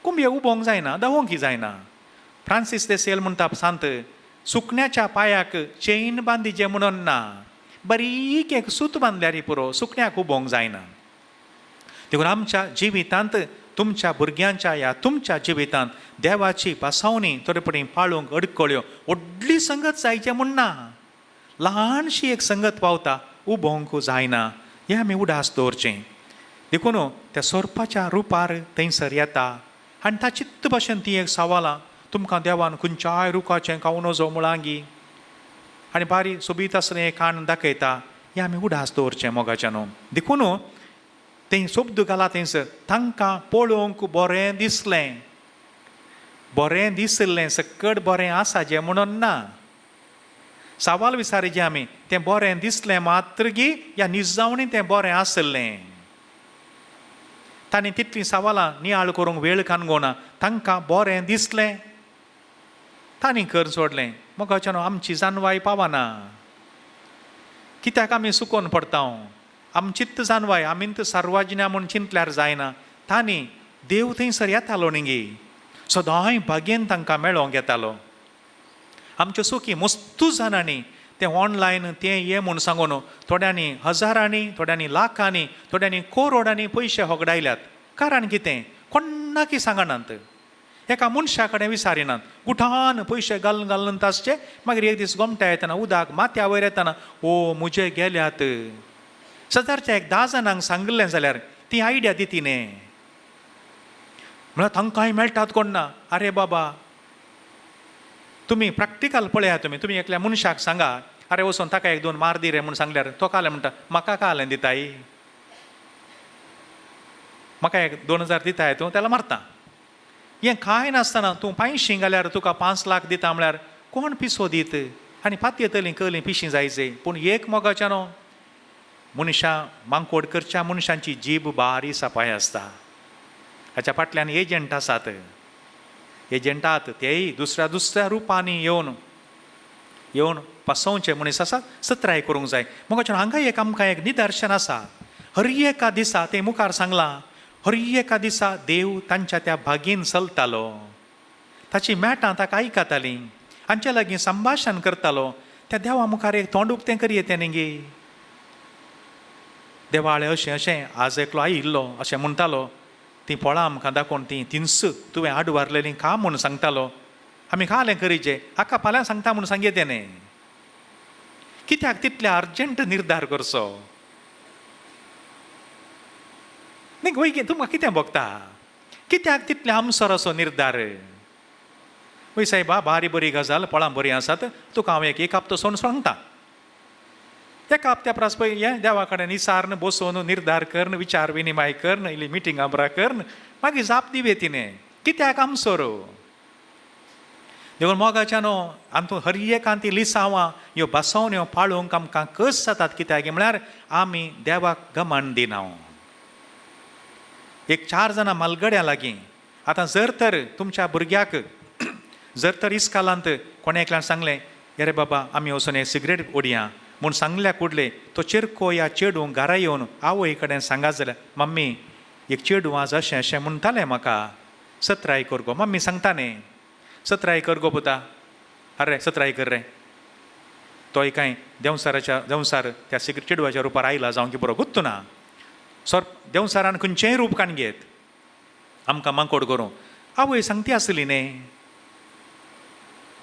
कोंबये उबोवंक जायना, धांवोंकय जायना. फ्रांसीस दे सेल म्हणटा सांत, सुकण्याच्या पांयाक चेन बांदिचें म्हणून ना, बारीक एक सूत बांदल्यार पुरो, सुकण्याक उबोवंक जायना. देखून आमच्या जिवितांत तुमच्या भुरग्यांच्या ह्या तुमच्या जिवितांत देवाची बसावणी थोडे पटी पाळूंक अडकळ्यो व्हडली संगत जायचें म्हूण ना, ल्हानशी एक संगत पावता, उबोवंक जायना, हें आमी उडास दवरचें. देखून त्या सोरपाच्या रुपार थंयसर येता आनी ताचित्त भाशेन ती एक सवालां, तुमकां देवान खंयच्याय रुखाचें खावं नजो मुळांगी आनी बारी सोबीत आसलें हें काण दाखयता, हें आमी उडास दवरचें मोगाच्या न्हू. देखून तें शब्द घाला थंयसर, तांकां पळोवंक बरें दिसलें, बरें दिसलें सकट बरें आसा जें म्हणून ना. सवाल विचारिचें आमी, तें बरें दिसलें मात्र गी या निजावणी तें बरें आसलें. तांणी तितलीं सवालां नियाळ करूंक वेळ कानगोना, तांकां बरें दिसलें, तांणी कर सोडलें. मोगाच्यानो, आमची जानवाय पावना. कित्याक आमी सुकोन पडटा? आमचीच जानवाय आमीच सार्वजन्या म्हूण चिंतल्यार जायना. तांणी देव थंयसर येतालो न्ही, सदांय भागेन तांकां मेळोंक येतालो. आमच्यो सुखी मस्तू जाणांनी तें ऑनलायन तें ये म्हूण सांगून थोड्यांनी हजारांनी, थोड्यांनी लाखांनी, थोड्यांनी करोडांनी पयशे होगडायल्यात. कारण कितें? कोण्णाकी सांगनात, एका मनशा कडेन विचारिनात. गुठान पयशे घालून घालून आसचे, मागीर एक दीस गोमट्या येतना, उदक माथ्या वयर येतना, ओ म्हजे गेल्यात. सदांच्या एक 10 जाणांक सांगिल्लें जाल्यार ती आयडिया दिती न्ही. म्हळ्यार तांकांय मेळटात कोण ना. आरे बाबा, तुमी प्रॅक्टिकल पळयात. तुमी तुमी एकल्या मनशाक सांगा, आरे वचून ताका एक दोन मार दी रे म्हूण सांगल्यार तो कालें म्हणटा, म्हाका कालें दिताय, म्हाका एक 2000 दिताय तूं, त्याला मारता. हें कांय नासतना तूं 500 घाल्यार तुका 5 लाख दिता म्हळ्यार कोण पिसो दीत? आनी पातयेतलीं कली पिशीं जायचे. पूण एक मोगाच्या न्हू, मनशां मांकोड करच्या मनशांची जीब बारी सपाय आसता. हाच्या फाटल्यान एजंट आसात. एजंटात तेय दुसऱ्या दुसऱ्या रुपांनी येवन येवन पासोवचे मनीस आसात. सत्राय करूंक जाय. मोगाच्यान, हांगा एक आमकां एक निदर्शन आसा. हर एका दिसा, तें मुखार सांगलां, हर एका दिसा देव तांच्या त्या भागीन चलतालो. ताची मेटां ताका आयकतालीं, हांचे लागीं संभाशण करतालो. त्या देवा मुखार एक तोंड उक्तें करये तें न्ही. देवाळे अशें अशें आज एकलो आयिल्लो अशें म्हणटालो. तीं फळां आमकां दाखोवन तीं तिन्स तुवें आडवारलेलीं खा म्हूण सांगतालो. आमी खालें करीचें हाका फाल्यां सांगता म्हूण सांगये तेणें. कित्याक तितले अर्जंट निर्धार करचो न्ही? वय, तुमकां कितें भोगता? कित्याक तितले आमसर असो निर्धार? वय सायबा, बारी बरी गजाल, फळां बरीं आसात, तुका हांव एक एक हप्तो सोडून सांगता. एका हप्त्या परस पळय हें देवा कडेन विचारून बसोवन निर्धार करून विचार विनिमय करून इल्ली मिटिंगां बरा करून मागीर जाप दिवे तिणें. कित्याक आमसर? देखून मोगाच्या न्हू, आमतूं हर एकान ती लिसांवां ह्यो बसवण्यो पाळूंक आमकां कस जातात. कित्याक म्हळ्यार आमी देवाक गमन दिना. एक 4 जाणां मालगड्यां लागीं आतां जर तर तुमच्या भुरग्याक जर तर इस्कालांत कोणें एकल्यान सांगलें, अरे बाबा आमी वचून एक सिगरेट ओडया म्हूण सांगल्या कुडले, तो चेरको या चेडूं घरा येवन आवय कडेन सांगा जाल्यार, मम्मी एक चेडूं आज अशें अशें म्हणटालें म्हाका, सत्राय कर गो. मम्मी सांगता न्ही, सत्राय कर गो पुता, अरे सत्राय कर रे. तोय कांय देंवसाराच्या देंवसार त्या सिगरेट चेडवाच्या रुपार आयला जावं की बरो गुत्तू ना. सर देंवसारान खंयचेंय रूप काण घेत आमकां मांकोड करूं. आवय सांगती आसली न्ही,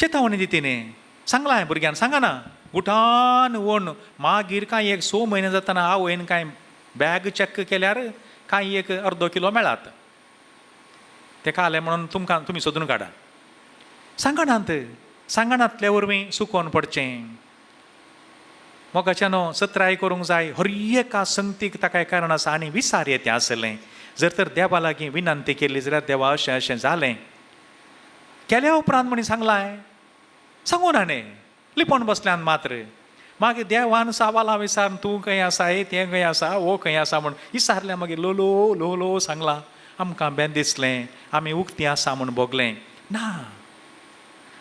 चेतावणी दिती न्ही. सांगलां हांवें भुरग्यान, सांगना गुठान वण. मागीर कांय एक 6 म्हयने जातना आवयन कांय बॅग चॅक केल्यार कांय एक अर्दो किलो मेळात. ते खालें म्हणून तुमकां तुमी सोदून काडा. सांगणांत सांगणांतले वरवीं सुकोवन पडचें. मोगाच्यानो, सत्राय करूंक जाय. हर एका संगतीक ताका कारण आसा आनी विचार येतें आसलें. जर तर देवा लागीं विनंती केली जाल्यार, देवा अशें अशें जालें केल्या उपरांत म्हणी सांगलां, सांगू ना न्ही, लिपोवन बसल्यान मात्र. मागीर देवान सवालां विचारून तूं खंय आसा, तें खंय आसा, हो खंय आसा म्हूण विचारलें. मागीर ल्हव ल्हव ल्हव सांगलां, आमकां बें दिसलें, आमी उक्तीं आसा म्हूण भोगलें ना.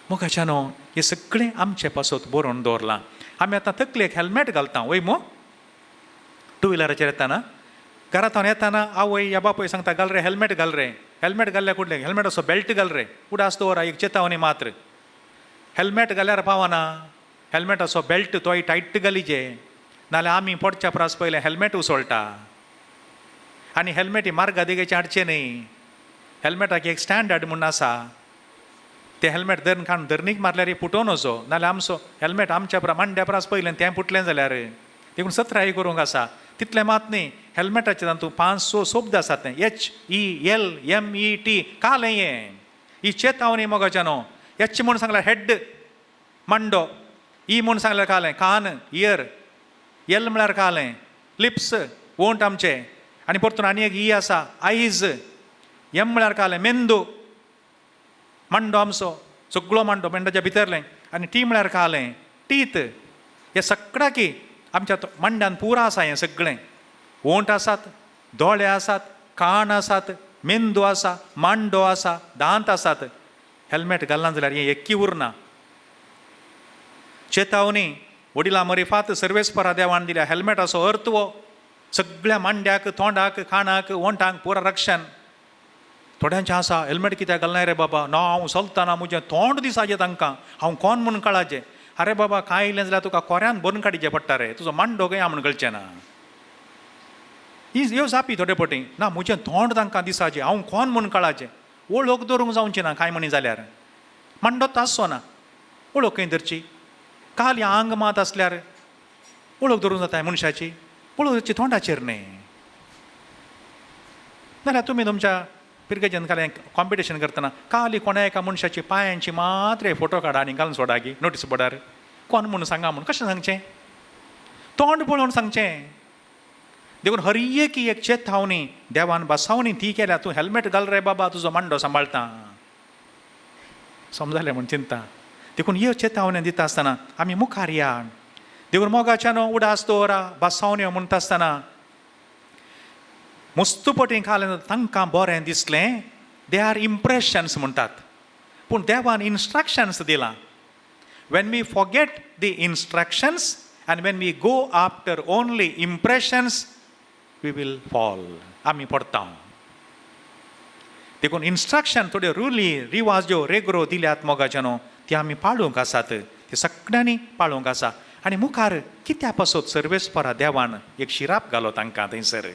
मोगाच्यानो, हें सगळें आमचे पासत बरोवन दवरलां. आमी आतां तकलेक हेल्मेट घालता वय मो, टू व्हिलराचेर येताना, घरांत येताना आवय या बापूय सांगता, घाल रे हेल्मेट, घाल रे हेल्मेट. घाल्ल्या कुडलें हेल्मेट असो बेल्ट घाल रे, उडास दवरा एक चेतावणी मात्र. हेल्मेट घाल्यार पावना, हेल्मेटाचो बेल्ट तोय टायट घालीजे, नाल्यार आमी पडच्या परस पयलें हेल्मेट उसळटा. आनी हेल्मेट ही मार्गा देगेचें हाडचें न्ही. हेल्मेटाक एक स्टँडर्ड म्हूण आसा. तें हेल्मेट धरून काडून धरणीक मारल्यार फुटोवन वचो, नाल्यार आमचो हेल्मेट आमच्या मांड्या परस पयलें तें फुटलें जाल्यार. देखून सत्राय करूंक आसा. तितलें मात न्ही, हेल्मेटाचें तातूंत 5-6 शब्द आसात तें HELMET कालें हें ही चेतावणी मोगाच्या न्हू. एच म्हूण सांगल्यार हेड मांडो, ई म्हूण सांगल्यार कालें कान इयर, एल म्हळ्यार कालें लिप्स ओंठ आमचे, आनी परतून आनी एक ई आसा आयज, एम म्हळ्यार कालें मेंदू मांडो आमचो सगळो मांडो मेंडाच्या भितरलें, आनी टी म्हळ्यार कालें टीत. हे सगळ्याकी आमच्या मांड्यान पुरा आसा हें सगळें. ओंठ आसात, दोळे आसात, कान आसात, मेंदू आसा, मांडो आसा, दांत आसात. हेल्मेट घालना जाल्यार हें एक्की उरना. चेतावणी वडिलां मरिफात सर्वेस्परा देवान दिल्या हेल्मेटाचो अर्थ हो सगळ्या मांड्याक, तोंडाक, कानाक, ओंठांक पुरा रक्षण. थोड्यांचें आसा हेल्मेट कित्याक घालना रे बाबा, ना हांव चलतना म्हजें तोंड दिसाचें तांकां, हांव कोण म्हूण कळाचें. अरे बाबा कांय येयलें जाल्यार तुका कोऱ्यान भरून काडचें पडटा रे, तुजो मांडो खंय म्हूण कळचें ना. ही ह्यो जापी थोडे पटी ना म्हजें तोंड तांकां दिसाचें, हांव कोण म्हूण कळाचें. वळख दवरूंक जावची ना कांय म्हणी जाल्यार, मांडोच आसचो ना, वळख खंय धरची. काल ह्या आंग मात आसल्यार वळख दवरूंक जाता मनशाची, वळख धरची तोंडाचेर न्हय. नाल्यार तुमी तुमच्या पिरगेजन काल कॉम्पिटिशन करतना काली कोणा एका मनशाची पांयांची मात्र फोटो काडा आनी घालून सोडा गी नोटीस बोर्डार, कोण म्हूण सांगा म्हूण. कशें सांगचें? तोंड पळोवन सांगचें. देखून हर एक एक चेतावणी देवान बसावणी ती केल्या, तूं हेल्मेट घाल रे बाबा, तुजो मांडो सांबाळटा. समजालें म्हूण चिंता. देखून ह्यो चेतावण्यो दिता आसतना आमी मुखार या. देखून मोगाच्यान उडास दवरा बसावण्यो म्हणटा आसतना मुस्तुपटी खालें तांकां बरें दिसलें, they are impressions म्हणटात, पूण देवान इन्स्ट्रक्शन्स दिलां. When we forget the instructions and when we go after only impressions we will fall, आमी पडटा. देखून इन्स्ट्रक्शन थोड्यो रुली रिवाज ज्यो रेगरो दिल्यात मोगाच्यानो ती आमी पाळूंक आसात, ती सगळ्यांनी पाळूंक आसा. आनी मुखार कित्या पासत सर्वेस्परा देवान एक शिराप घालो तांकां थंयसर.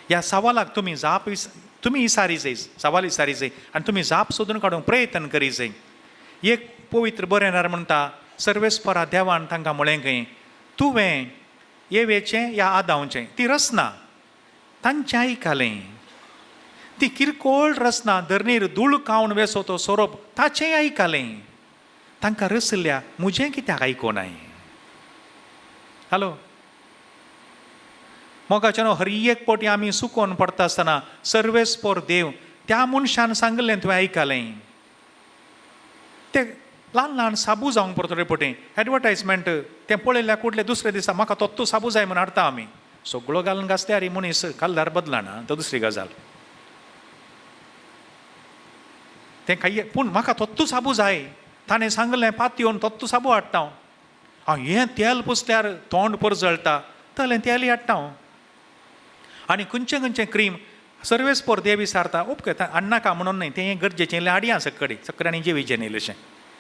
ह्या सवालाक तुमी जाप तुमी इसारी जाय, सवाल इसारी जाय आनी तुमी जाप सोदून काडूंक प्रयत्न करी जाय. एक पवित्र बरयणार म्हणटा सर्वेस्परा देवान तांकां म्हळें खंय तुवें येवेचें या आदावचें ती रचना तांचें आयकलें, ती किरकोळ रचना धरणीर धूळ खावन वेसो तो सोरोप ताचें आयकलें, तांकां रचल्या म्हजें कित्याक आयकुनाय. हॅलो मोगाच्यानो, हर एक पटी आमी सुकोवन पडटा आसतना सर्वेस्पोर देव त्या मनशान सांगलें तुवें आयकलें. ते ल्हान ल्हान साबू जावंक पडटा थोडे पटी एडवर्टायजमेंट तें पळयल्यार कुडले दुसऱ्या दिसा म्हाका तोत्तू साबू जाय म्हूण हाडटा आमी, सगळो घालून घासल्यार मनीस कल्लार बदलना, तो दुसरी गजाल. तें खाय पूण म्हाका तोत्तू साबू जाय, ताणें सांगलें पातयेवन तोत्तू साबू हाडटा हांव, हांव हें तेल पुसल्यार तोंड परजळटा तलें तेल हाडटा हांव. आनी खंयचें खंयचें क्रीम सर्वेस्पोर देव विसारता उपके हाडनाका म्हणून न्हय, तें गरजेचें इल्लें हाडया सकडी सगळ्यांनी जेवीचें न्ही इल्लेशें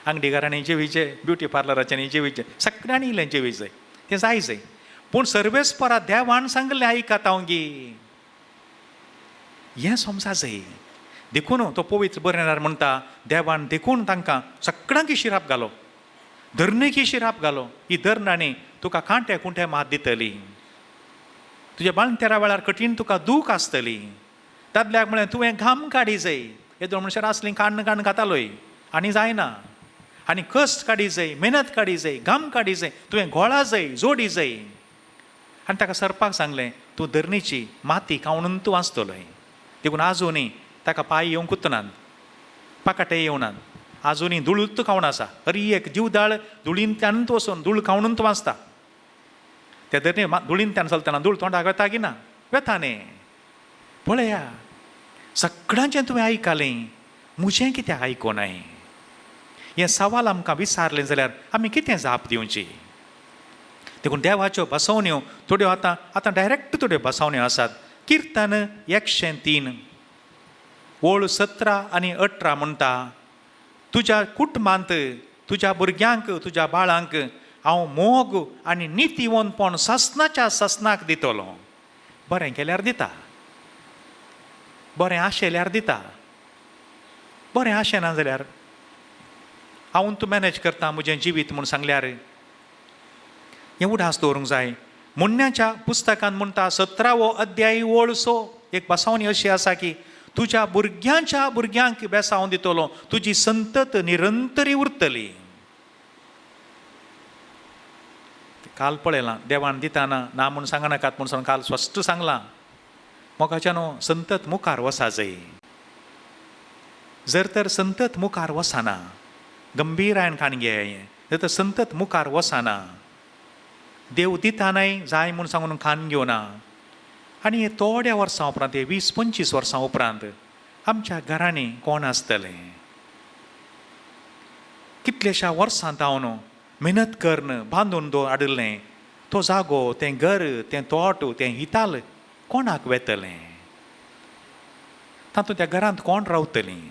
आंगडीकारांनी जेवीचें, ब्युटी पार्लराच्यांनी जेवीचें, सगळ्यांनी इल्लें जेवीचें तें जाय जाय. पूण सर्वेस्परा देवान सांगलें आयकात हांव गी, हें समजा जाय. देखून तो पवित्र बरयणार म्हणटा देवान देखून तांकां सगळ्यांक शिराप घालो, धरणेकी शिराप घालो. ही धरणांनी तुका कांटे कुंटे मात दितली, तुज्या बाळंतेरा वेळार कठीण तुका दूख आसतली. दादल्याक म्हळें तुवें घाम काडी जाय, येदोळ मनशां आसलीं काण्ण काण्ण खातालोय आनी जायना, आनी कश्ट काडी जाय, मेहनत काडी जाय, घाम काडी जाय, तुवें गोळा जाय, जोडी जाय. आनी ताका सरपाक सांगलें तूं धरणीची माती खावून तूं वाचतलोय. देखून आजुनूय ताका पांय येवंकूच नात, पाकाटे येवनात, आजुनूय धुळूच खावन आसा. हर एक जिवदाळ धुळींतल्यानूच वचून धूळ खावनूच वाचता. त्या धरणी धुळींतल्यान चलतना धूळ तोंडाक वेता की ना, वेता न्ही. पळया सगळ्यांचें तुवें आयकलें, म्हजें कित्याक आयकुनाय. हें सवाल आमकां विचारलें जाल्यार आमी कितें जाप दिवची. देखून देवाच्यो बसवण्यो थोड्यो आतां आतां डायरेक्ट थोड्यो बसवण्यो आसात. किर्तन 103 ओळ 17 आनी 18 म्हणटा तुज्या कुटुंबांत तुज्या भुरग्यांक तुज्या बाळांक हांव मोग आनी नितीवंतपण सासनाच्या सासनाक दितलो. बरें केल्यार दिता, बरें आशेल्यार दिता, बरें आशेना जाल्यार हांव तूं मॅनेज करता म्हजें जिवीत म्हूण सांगल्यार हें उडास दवरूंक जाय. मुन्न्याच्या पुस्तकान म्हणटा 17वो अध्याय ओळ 6 एक बसावणी अशी आसा की तुज्या भुरग्यांच्या भुरग्यांक बेसावन दितलो, तुजी संतत निरंतरी उरतली. काल पळयलां देवान दिताना ना म्हूण सांगनाकात म्हूण सांग काल स्पश्ट सांगलां. मोगाच्यानो संतत मुखार वसा जाय. जर तर संतत मुखार वसाना, गंभीरायन काणगे हें, जर तर संतत मुखार वसाना, देव दितानाय जाय म्हूण सांगून खान घेवना. आनी हे थोड्या वर्सां उपरांत, हे 20-25 वर्सां उपरांत आमच्या घरांनी कोण आसतलें? कितल्याश्या वर्सां तावन मेहनत करून बांदून दवर हाडिल्लें तो जागो, तें घर, तें तोट, तें हिताल कोणाक वेतलें? तातूंत त्या घरांत कोण रावतलीं?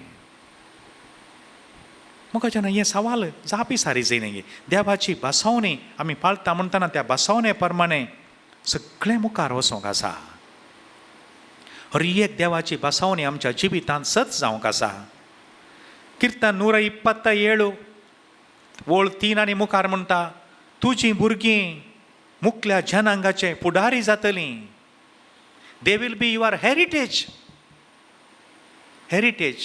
म्हाका जेन्ना हें सवाल जापी सारी जायना. देवाची बसवणी आमी पाळटा म्हणटना त्या बसवणे प्रमाणे सगळें मुखार वचोंक आसा. हर एक देवाची बसवणी आमच्या जिवितांत सत जावंक आसा. किर्तन 127 ओळ 3 आनी मुखार म्हणटा, तुजीं भुरगीं मुखल्या जनांगाचे फुडारी जातलीं. They will be your heritage. Heritage.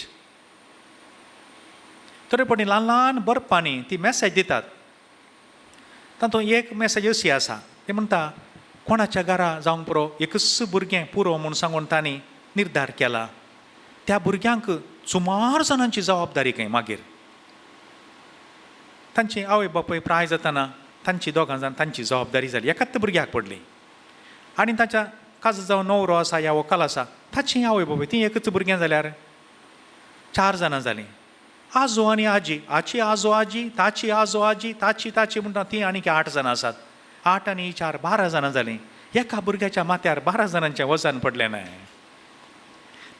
थोडे फावटी ल्हान ल्हान बरपांनी ती मॅसेज दितात. तातूंत एक मॅसेज अशी आसा, ती म्हणटा कोणाच्या घरा जावंक पुरो एकूच भुरगें पुरो म्हूण सांगून तांणी निर्धार केला. त्या भुरग्यांक सुमार जाणांची जबाबदारी खंय. मागीर तांची आवय बापूय प्राय जातना तांची दोगां जाण तांची जबाबदारी जाली, एकाच भुरग्याक पडली. आनी ताच्या काज जावं न्हवरो आसा या व्हंकल आसा ताची आवय बापूय ती एकच भुरगें जाल्यार 4 जाणां जालीं. आजो आनी आजी, आची आजो आजी, ताची आजो आजी, ताची ताची म्हणटा ती आनीक 8 जाणां आसात. 8 आनी 4 12 जाणां जालीं. एका भुरग्याच्या माथ्यार 12 जाणांचें वजन पडलें ना.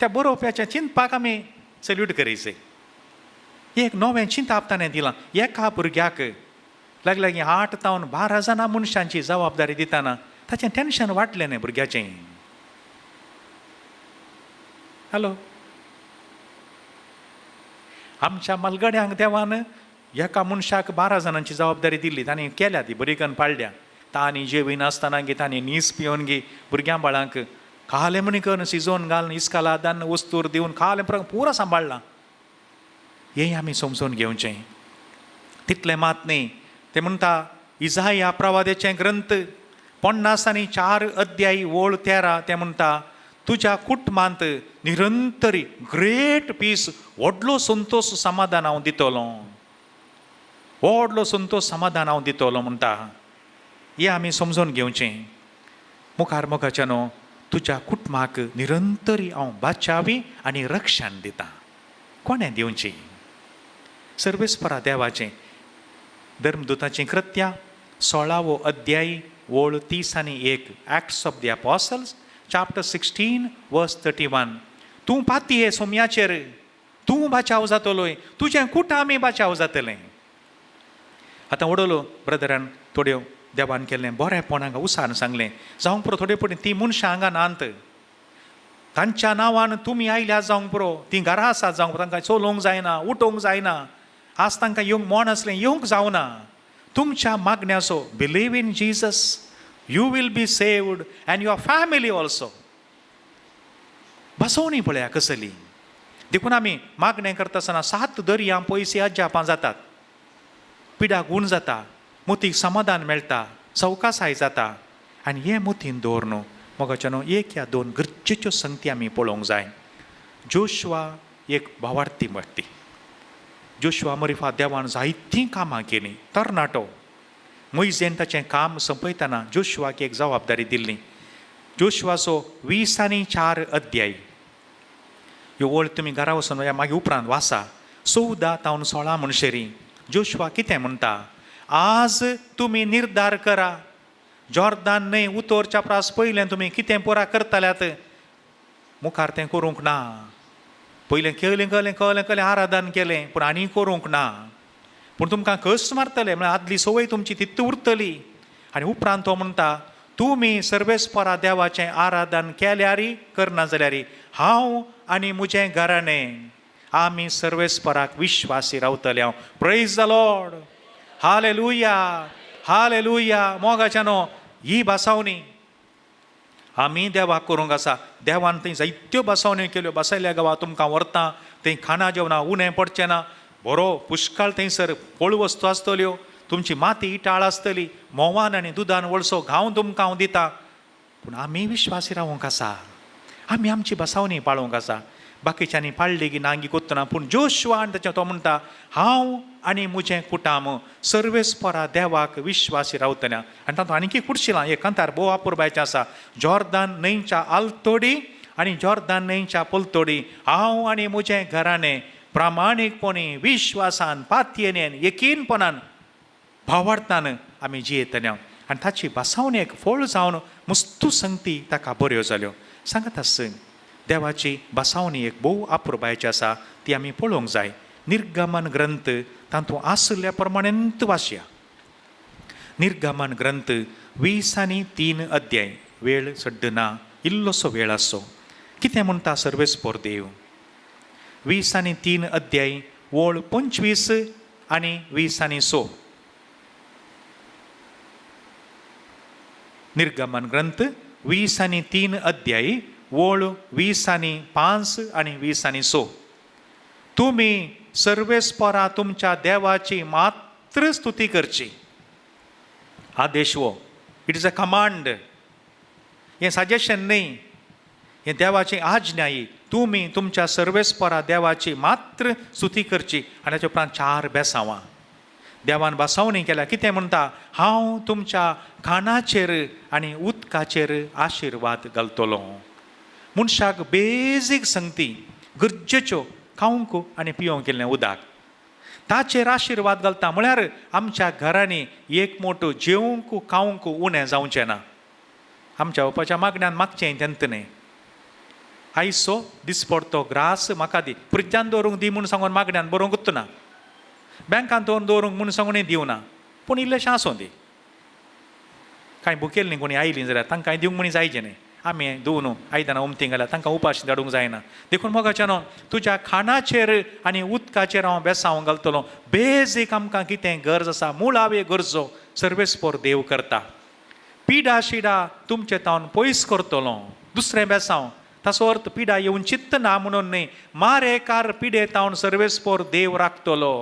त्या बरोवप्याच्या चिंतपाक आमी सल्यूट करीचे. एक नवें चिंताप ताणें दिलां. एका भुरग्याक लागीं लागीं 8 तावन 12 जाणां मनशांची जबाबदारी दितना ताचें टेन्शन वाडलें न्हय भुरग्याचें. हॅलो, आमच्या मालगड्यांक देवान एका मनशाक 12 जाणांची जबाबदारी दिल्ली, तांणी केल्या ती बरी करून पाळल्या. तांणी जेविनासतना गी तांणी नीस पिवन गी भुरग्यां बाळांक खालें म्हणी करून शिजोवन घालून इस्कालादान वस्तूर दिवन खालें पुरा सांबाळ्ळां. हें आमी समजून घेवचें. तितलें मात न्ही, ते म्हणटा इजाया प्रवाद्याचें ग्रंथ 54 अध्यायी ओळ 13 ते म्हणटा तुज्या कुटुंबांत निरंतरी ग्रेट पीस, व्हडलो संतोश समाधान हांव दितलो, व्हडलो संतोश समाधान हांव दितलो म्हणटा. हें आमी समजून घेवचें. मुखार मोगाच्यानो तुज्या कुटुंबाक निरंतरी हांव बाचावी आनी रक्षण दिता. कोणें दिवची? सर्वेस्परा देवाचें. धर्मदूताचीं कृत्यां 16वो अध्याय ओळ 31, Acts of the Apostles chapter 16 verse 31. तूं पातये सोम्याचेर, तूं बाचाव जातलोय, तुजें कुटां आमी बाचाव जातलें. आतां वडलो ब्रदरान थोड्यो देवान केल्लें बरेंपण हांगा उसान सांगलें. जावंक पुरो थोडे पयलीं तीं मनशां हांगा नात, तांच्या नांवान तुमी आयल्या जावंक पुरो, तीं घरा आसात जावंक पुरो, तांकां चलोवंक जायना, उठोवंक जायना, आज तांकां येवंक मोन आसलें येवंक जावना. तुमच्या मागण्याचो believe in Jesus, you will be saved and your family also. बसवणी पळया कसली. देखून आमी मागणें करता आसतना 7 दर्या पयशे अजापां जातात, पिडा गूण जाता, मोतीक समाधान मेळटा, सवकासाय जाता. आनी हें मोतीन दवर न्हू मोगाच्या न्हू 1 या 2 गरजेच्यो संगती आमी पळोवंक जाय. जोशुआ एक भावार्थी व्यक्ती. जोशुआ मरिफा देवान जायतीं कामां केलीं. तरणाटो मोयजेन ताचें काम सोंपयतना जोशुआक एक जबाबदारी दिल्ली. जोशुआचो 24 अध्याय ह्यो ओळ तुमी घरा वचून या मागीर उपरांत वाचा. 14 तावन 16 म्हणशेरी जोशुआ कितें म्हणटा, आज तुमी निर्धार करा, जॉर्दान न्हय उतरच्या प्रास पयलें तुमी कितें पुरा करतल्यात, मुखार तें करूंक ना. पयलें केलें केलें केलें केलें आराधन केलें पूण आनी करूंक ना. पूण तुमकां कस मारतलें म्हळ्यार आदली संवय तुमची तितू उरतली. आनी उपरांत तो म्हणटा तुमी सर्वेस्परा देवाचें आराधन केल्यारी करना जाल्यारी हांव आनी म्हजें घराणें आमी सर्वेस्पराक विश्वासी रावतले. हांव praise the Lord, hallelujah, hallelujah. मोगाच्या न्हू ही भासावणी आमी देवाक करूंक आसा. देवान थंय जायत्यो बसवण्यो केल्यो. बसयल्या गांवा तुमकां व्हरता, थंय खाणां जेवणां उणें पडचें ना, बरो पुष्कळ थंयसर फळ वस्तू आसतल्यो, तुमची माती इटाळ आसतली, म्होंवान आनी दुदान वळसो घांव तुमकां हांव दिता. पूण आमी विश्वासी रावूंक आसा, आमी आमची बसावणी पाळोवंक आसा. बाकीच्यांनी पाळली की ना गी कोत्तना, पूण जोशुआ आनी ताचें तो म्हणटा हांव आनी म्हजें कुटाम सर्वेस्परा देवाक विश्वासी रावतल्या. आनी तातूंत आनीक कुडशिलां एक कांतार भोव अपुरबायचें आसा. जॉर्दान न्हंयच्या आलतोडी आनी जॉर्दान न्हंयच्या पलतोडी हांव आनी म्हजें घराणें प्रामाणीकपणी, विश्वासान, पातयेन, यकीनपणान, भावार्थान आमी जियेतले. आनी ताची भासावणेक फळ जावन मुस्तू संगती ताका बऱ्यो जाल्यो. सांगत आस, देवाची भासावणी एक भोव अपुरबायेची आसा, ती आमी पळोवंक जाय. निर्गमन ग्रंथ तातूंत आशिल्ल्या प्रमाणेंत वाचया. निर्गमन ग्रंथ 23 अध्याय. वेळ सड्ड ना, इल्लोसो वेळ आसो. कितें म्हणटा सर्वेस्पोर देव? 23 अध्याय, ओळ 25 आनी 26. निर्गमन ग्रंथ 23 अध्याय, ओळ 25 आनी 26. तुमी सर्वेस्परा तुमच्या देवाची मात्र स्तुती करची. आदेश हो, it is a command. हें सजेशन न्ही, हें देवाची आज्ञा. ही तुमी तुमच्या सर्वेस्परा देवाची मात्र स्तुती करची. आनी ताच्या उपरांत 4 बेसांवां देवान भासावणी केल्या. कितें म्हणटा? हांव तुमच्या खाणाचेर आनी उदकाचेर आशिर्वाद घालतलो. मनशाक बेजीक संगती गरजेच्यो, खावंक आनी पिवंक केल्लें उदक, ताचेर आशिर्वाद घालता. म्हळ्यार आमच्या घरांनी एक मोटो जेवंक खावंक उणें जावचें ना. आमच्या बापाच्या मागण्यान मागचें तेंत न्ही, आयसो दिसपडतो ग्रास म्हाका दी, फ्रिज्जान दवरूंक दी म्हूण सांगून मागण्यान बरोवंकूच ना, बँकान दवरून दवरूंक म्हूण सांगूनय दिवना, पूण इल्लेशें आसूं दी. कांय भुकेल्लीं कोणी आयलीं जाल्यार तांकां दिवंक म्हणी जायचें न्ही. आमी धुवन आयदनां उमतीं घाल्यार तांकां उपाशी धाडूंक जायना. देखून मोगाच्या न्हू, तुज्या खाणाचेर आनी उदकाचेर हांव बेसांव घालतलो. बेजीक आमकां कितें गरज आसा, मुळावे गरजो सर्वेस्पोर देव करता. पिडा शिडा तुमचे तावन पयस करतलो. दुसरें बेसांव, ताचो अर्थ पिडा येवन चित्त ना म्हणून न्ही, मारेकार पिडे तावन सर्वेस्पोर देव राखतलो.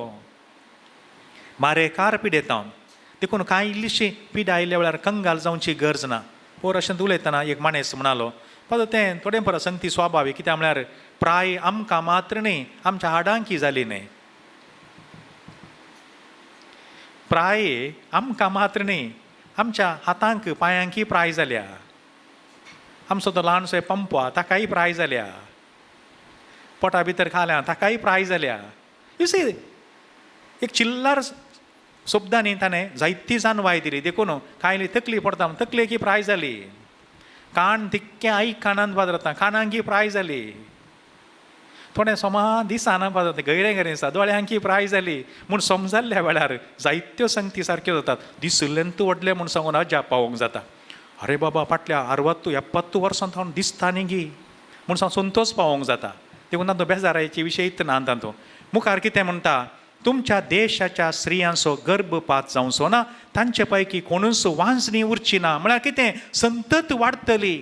मारेकार पिडे तावन. देखून कांय इल्लीशी पिडा आयिल्ल्या वेळार कंगाल जावची गरज ना. पोर अशें उलयतना एक माणेस म्हणालो, पाद तें थोडें परत संगती स्वाभावीक. कित्याक म्हळ्यार प्राय आमकां मात्र न्ही, आमच्या हाडांकी जाली न्ही. प्राय आमकां मात्र न्ही, आमच्या हातांक पांयांकी प्राय जाल्या. आमचो तो ल्हानसो पंप ताकाय प्राय जाल्या, पोटा भितर खाल्या ताकाय प्राय जाल्या. You see, एक चिल्लर शब्दांनी ताणें जायती जाणवाय दिली. देखून कांय तकली पडता, तकलेकी प्राय जाली. कान तिक्कें आईक कानान पाजरता, कानांकी प्राय जाली. थोडें सोमा दिसाना पाजरता, गैरें गैरें दिसता, दोळ्यांकी प्राय जाली. म्हूण समजल्ल्या वेळार जायत्यो संगती सारक्यो जातात. दिसलेंत व्हडलें म्हूण सांगून अजाप पावोवंक जाता. अरे बाबा, फाटल्या 60 70 वर्सां थावन दिसता न्ही गी म्हूण सांग संतोश पावोवंक जाता. देखून तातूंत बेजारायची विशयच ना. तातूंत मुखार कितें म्हणटा? तुमच्या देशाच्या स्त्रियांचो गर्भपात जावचो ना, तांचे पैकी कोणूच वांजणी उरची ना. म्हळ्यार कितें? संतत वाडटली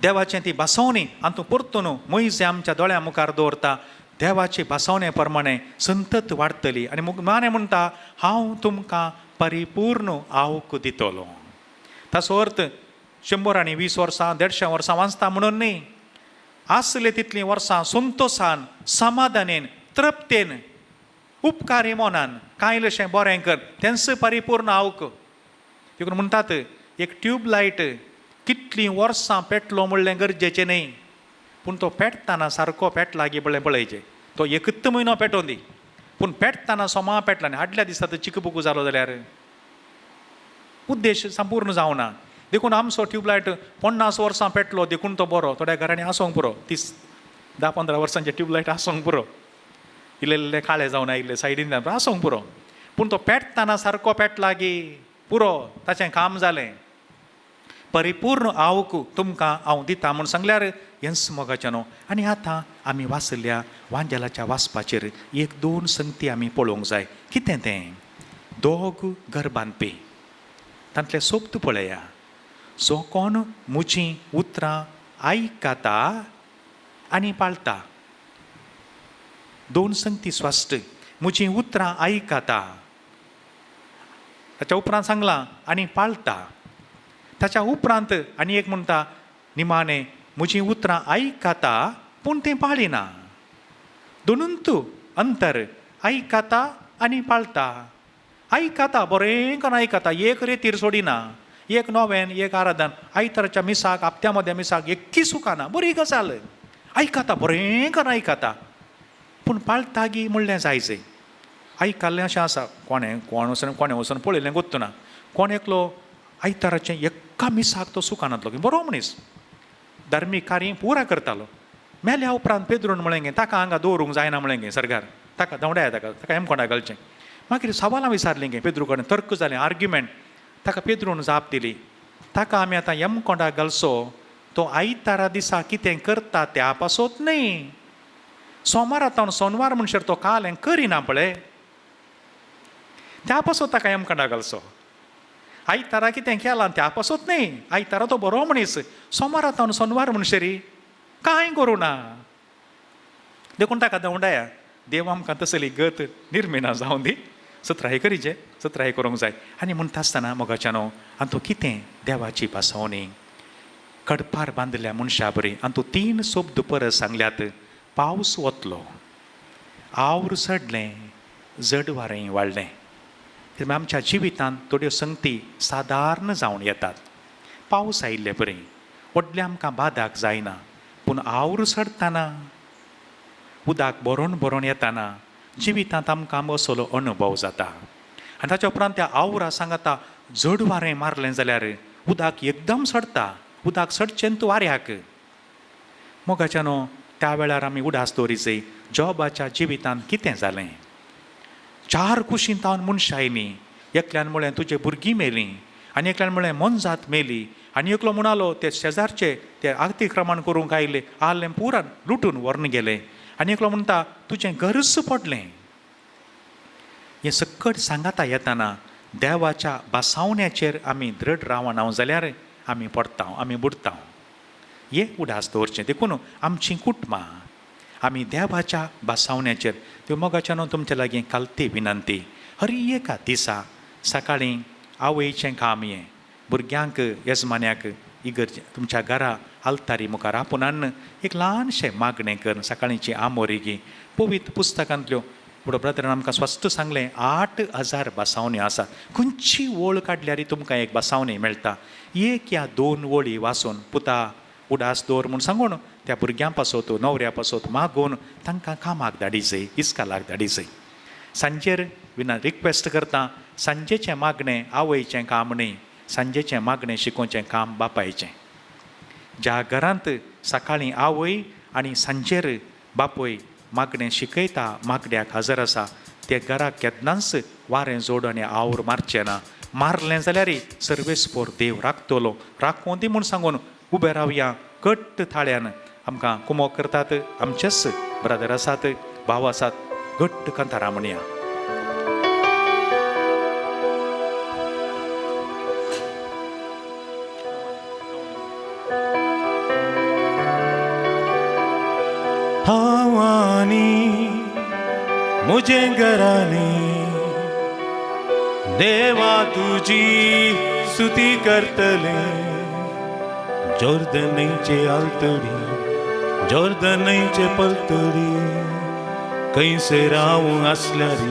देवाचें ती भासवणी. आनी तूं परतून मोयजे आमच्या दोळ्या मुखार दवरता. देवाचे भासवणे प्रमाणे संतत वाडटली. आनी माने म्हणटा, हांव तुमकां परिपूर्ण आवक दितलो. ताचो अर्थ 120 वर्सां 150 वर्सां वाचता म्हणून न्ही, आसले तितलीं वर्सां संतोशान, समाधानेन, तृप्तेन, उपकारी मनान कांय इल्लेशें बरें कर, तेंच परिपूर्ण आवक. देखून म्हणटात, एक ट्यूबलायट कितलीं वर्सां पेटलो म्हणलें गरजेचें न्ही, पूण तो पेटतना सारको पेटला गी पळय पळयचें. तो एकूच म्हयनो पेटोवन दी, पूण पेटतना सोमा पेटला न्ही, हाडल्या दिसा तो चिकबुकू जालो जाल्यार उद्देश संपूर्ण जावना. देखून आमचो ट्यूबलायट 50 वर्सां पेटलो देखून तो बरो. थोड्या घरांनी आसूंक पुरो, 30 10-15 वर्सांचे ट्यूबलायट आसूंक पुरो, इल्ले इल्ले काळे जावन आयिल्ले सायडीन आसूंक पुरो, पूण तो पेटतना सारको पेटला गी पुरो, ताचें काम जालें. परिपूर्ण आवक तुमकां हांव दिता म्हूण सांगल्यार हेंच मोगाचें न्हू. आनी आतां आमी वाचल्या वांजेलाच्या वाचपाचेर 1-2 संगती आमी पळोवंक जाय. कितें तें? दोग घर बांदपी, तांतले सोबत पळया. जो कोण म्हजीं उतरां आयकता आनी पाळता. 2 संगती स्वास्ट, म्हजीं उतरां आयकता, ताच्या उपरांत सांगलां आनी पाळता. ताच्या उपरांत आनी एक म्हणटा, निमाणें म्हजीं उतरां आयकता पूण तें पाळिना. दोनूंत अंतर, आयकता आनी पाळता. आयकता बरें करून आयकता, एक रेतीर सोडिना, एक नोवेन एक आराधन, आयताराच्या मिसाक आपत्या मदें मिसाक एक्की सुकाना, बरी गजाल. आयकता बरें करून आयकता, पूण पाळटागी म्हणलें जायचे. आयकल्लें अशें आसा, कोणें कोण वचून कोणें वचून पळयलें गोत्तू ना, कोण एकलो आयताराचें एका मिसाक तो सुकानांतलो की बरो मनीस, धार्मीक कार्य पुरा करतालो. मेल्या उपरांत पेद्रून म्हळें गे ताका हांगा दवरूंक जायना म्हळें गे सरकार, ताका धांवडाया, ताका ताका हेमकोंडा घालचें. मागीर सवालां विचारलीं गे पेद्रू कडेन, तर्क जालें, आर्ग्युमेंट. ताका पेद्रून जाप दिली, ताका आमी आतां यमकोंडा घालचो तो आयतारा दिसा कितें करता त्या पासत न्हय, सोमारा तावन सोनवार म्हणसर तो काल हें करिना पळय त्या पासत ताका यमकोंडा घालचो. आयतारा कितें केलां त्या पासत न्हय, आयतारा तो बरो मनीस, सोमारा तावन सोनवार म्हणसरी कांय करूं ना, देखून ताका धांवडाया. देव आमकां तसली गत निर्मिना जावं दी, सत्राय करीचे, सत्राय करूंक जाय. आनी म्हणटा आसतना मोगाच्यानो आनी तो कितें देवाची भासवणी कडपार बांदिल्ल्या मनशा बरी. आनी तो 3 शब्द परत सांगल्यात, पावस वतलो, आवर चडलें, जड वारें वाडलें. आमच्या जिवितांत थोड्यो संगती सादारण जावन येतात. पावस आयिल्ले बरी व्हडलें आमकां बादाक जायना, पूण आवर चडटना उदक भरोन भरोन येताना जिवितांत आमकां असलो अनुभव जाता. आनी ताच्या उपरांत त्या आवरा सांगाता जड वारें मारलें जाल्यार उदक एकदम सडटा, उदक सडचें तूं वाऱ्याक. मोगाच्यानो त्या वेळार आमी उडास दवरिचे जॉबाच्या जिवितांत कितें जालें. 4 कुशीन तावन मनशां आयलीं, एकल्यान म्हळें तुजे भुरगीं मेलीं, आनी एकल्यान म्हळें मोनजात मेली, आनी एकलो म्हणालो ते शेजारचे ते अतिक्रमण करूंक आयले, आलें पुरान लुटून व्हरून गेले, आनी एकलो म्हणटा तुजें घरच पडलें. हें सकट सांगाता येताना देवाच्या भासावण्याचेर आमी दृढ रावना जाल्यार आमी पडटा, आमी बुडटा. हे उडास दवरचें. देखून आमचीं कुटुंबां आमी देवाच्या भासावण्याचेर. त्यो मोगाच्यान तुमच्या लागीं कालती विनंती, हर एका दिसा सकाळीं आवयचें काम हें, भुरग्यांक येजमान्याक इगर्जे तुमच्या घरा आल्तारी मुखार आपूण हाडून एक ल्हानशें मागणें करून सकाळींची आमोरिगी पवित्र पुस्तकांतल्यो. पूण ब्रदरान आमकां स्पश्ट सांगलें 8000 भासावण्यो आसात, खंयची ओळ काडल्यार तुमकां एक भासावणी मेळटा. 1 या 2 ओळी वाचून पुता उडास दवर म्हूण सांगून त्या भुरग्यां पासत न्हवऱ्या पासत मागून तांकां कामाक धाडीचय, इस्कालाक धाडीचय. सांजेर विना रिक्वेस्ट करता, सांजेचें मागणें आवयचें काम न्हय, सांजेचें मागणें शिकोवचें काम बापायचें. ज्या घरांत सकाळीं आवय आनी सांजेर बापूय मागणें शिकयता, मागण्याक हजर आसा, ते घराक केन्नाच वारें जोड आनी आवर मारचें ना. मारलें जाल्यार सर्वेस्पोर देव राखतलो, राखूं दी म्हूण सांगून उबे रावया घट्ट थाळ्यान. आमकां कुमोक करतात आमचेच ब्रदर आसात, भाव आसात, घट्ट कांतारां म्हणया. हांव आनी म्हजे घरांनी देवा तुजी स्तुती करतले, जोर्दनीचे आलतडी जोर्दनीचे पलतडी, खंयसर हांव आसल्यार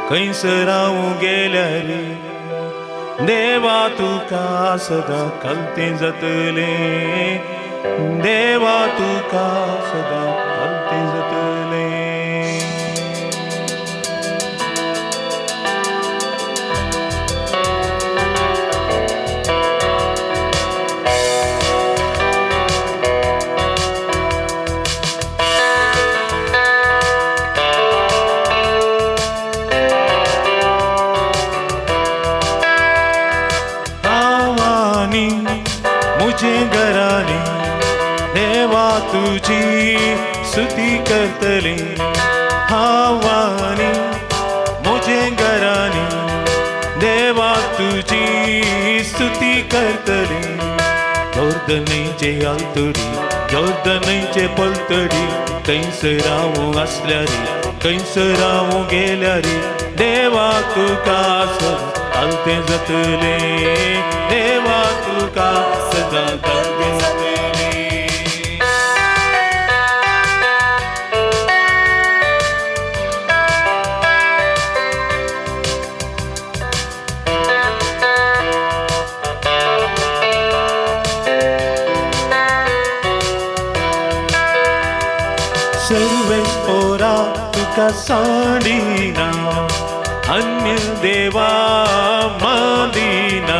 खंयसर हांव गेल्यार देवा तुका सदां कलतें जातलें, देवा तुका सदां कलतें जातलें. घरांनी देवा तुजी स्तुती करतले, हांव आनी म्हजे घरांनी देवा तुजी स्तुती करतले, जोर्दनीचे आलतडी जोर्दनीचे पलतडी, खंयसर हांव आसल्यार खंयसर हांव गेल्यार देवा तुका सदां कलतें जातलें, देवा तुका सदां कलतें जातलें. सर्वेस्पोरा तुका सांडिना, अन्य देवा मादिना.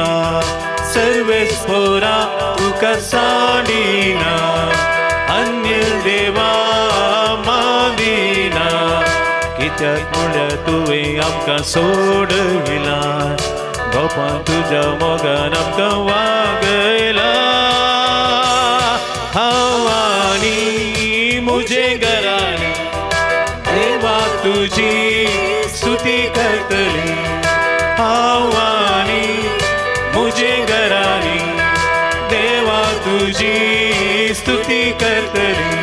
सर्वेस्पोरा तुका सांडिना, अन्य देवा मादिना. कित्याक म्हळ्यार तुवें आमकां सोडयला, गोपां तुज्या मोगान आमकां वागयला. हांव आनी म्हजे घरांनी देवा तुजी स्तुती करतली. हांव आनी म्हजे घरांनी देवा तुजी स्तुती करतली.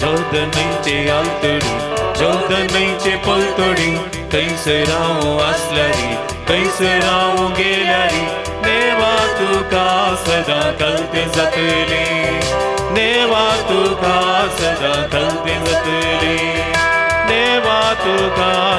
जोर्दन न्हंयचे आलतडी, जोर्दन न्हंयचे पलतडी, थंयसर हांव आसल्यारी, थंयसर हांव गेल्यारी, देवा तुका सदां कलते जातली. देवा तुका सदां कलते जातली. देवा तुका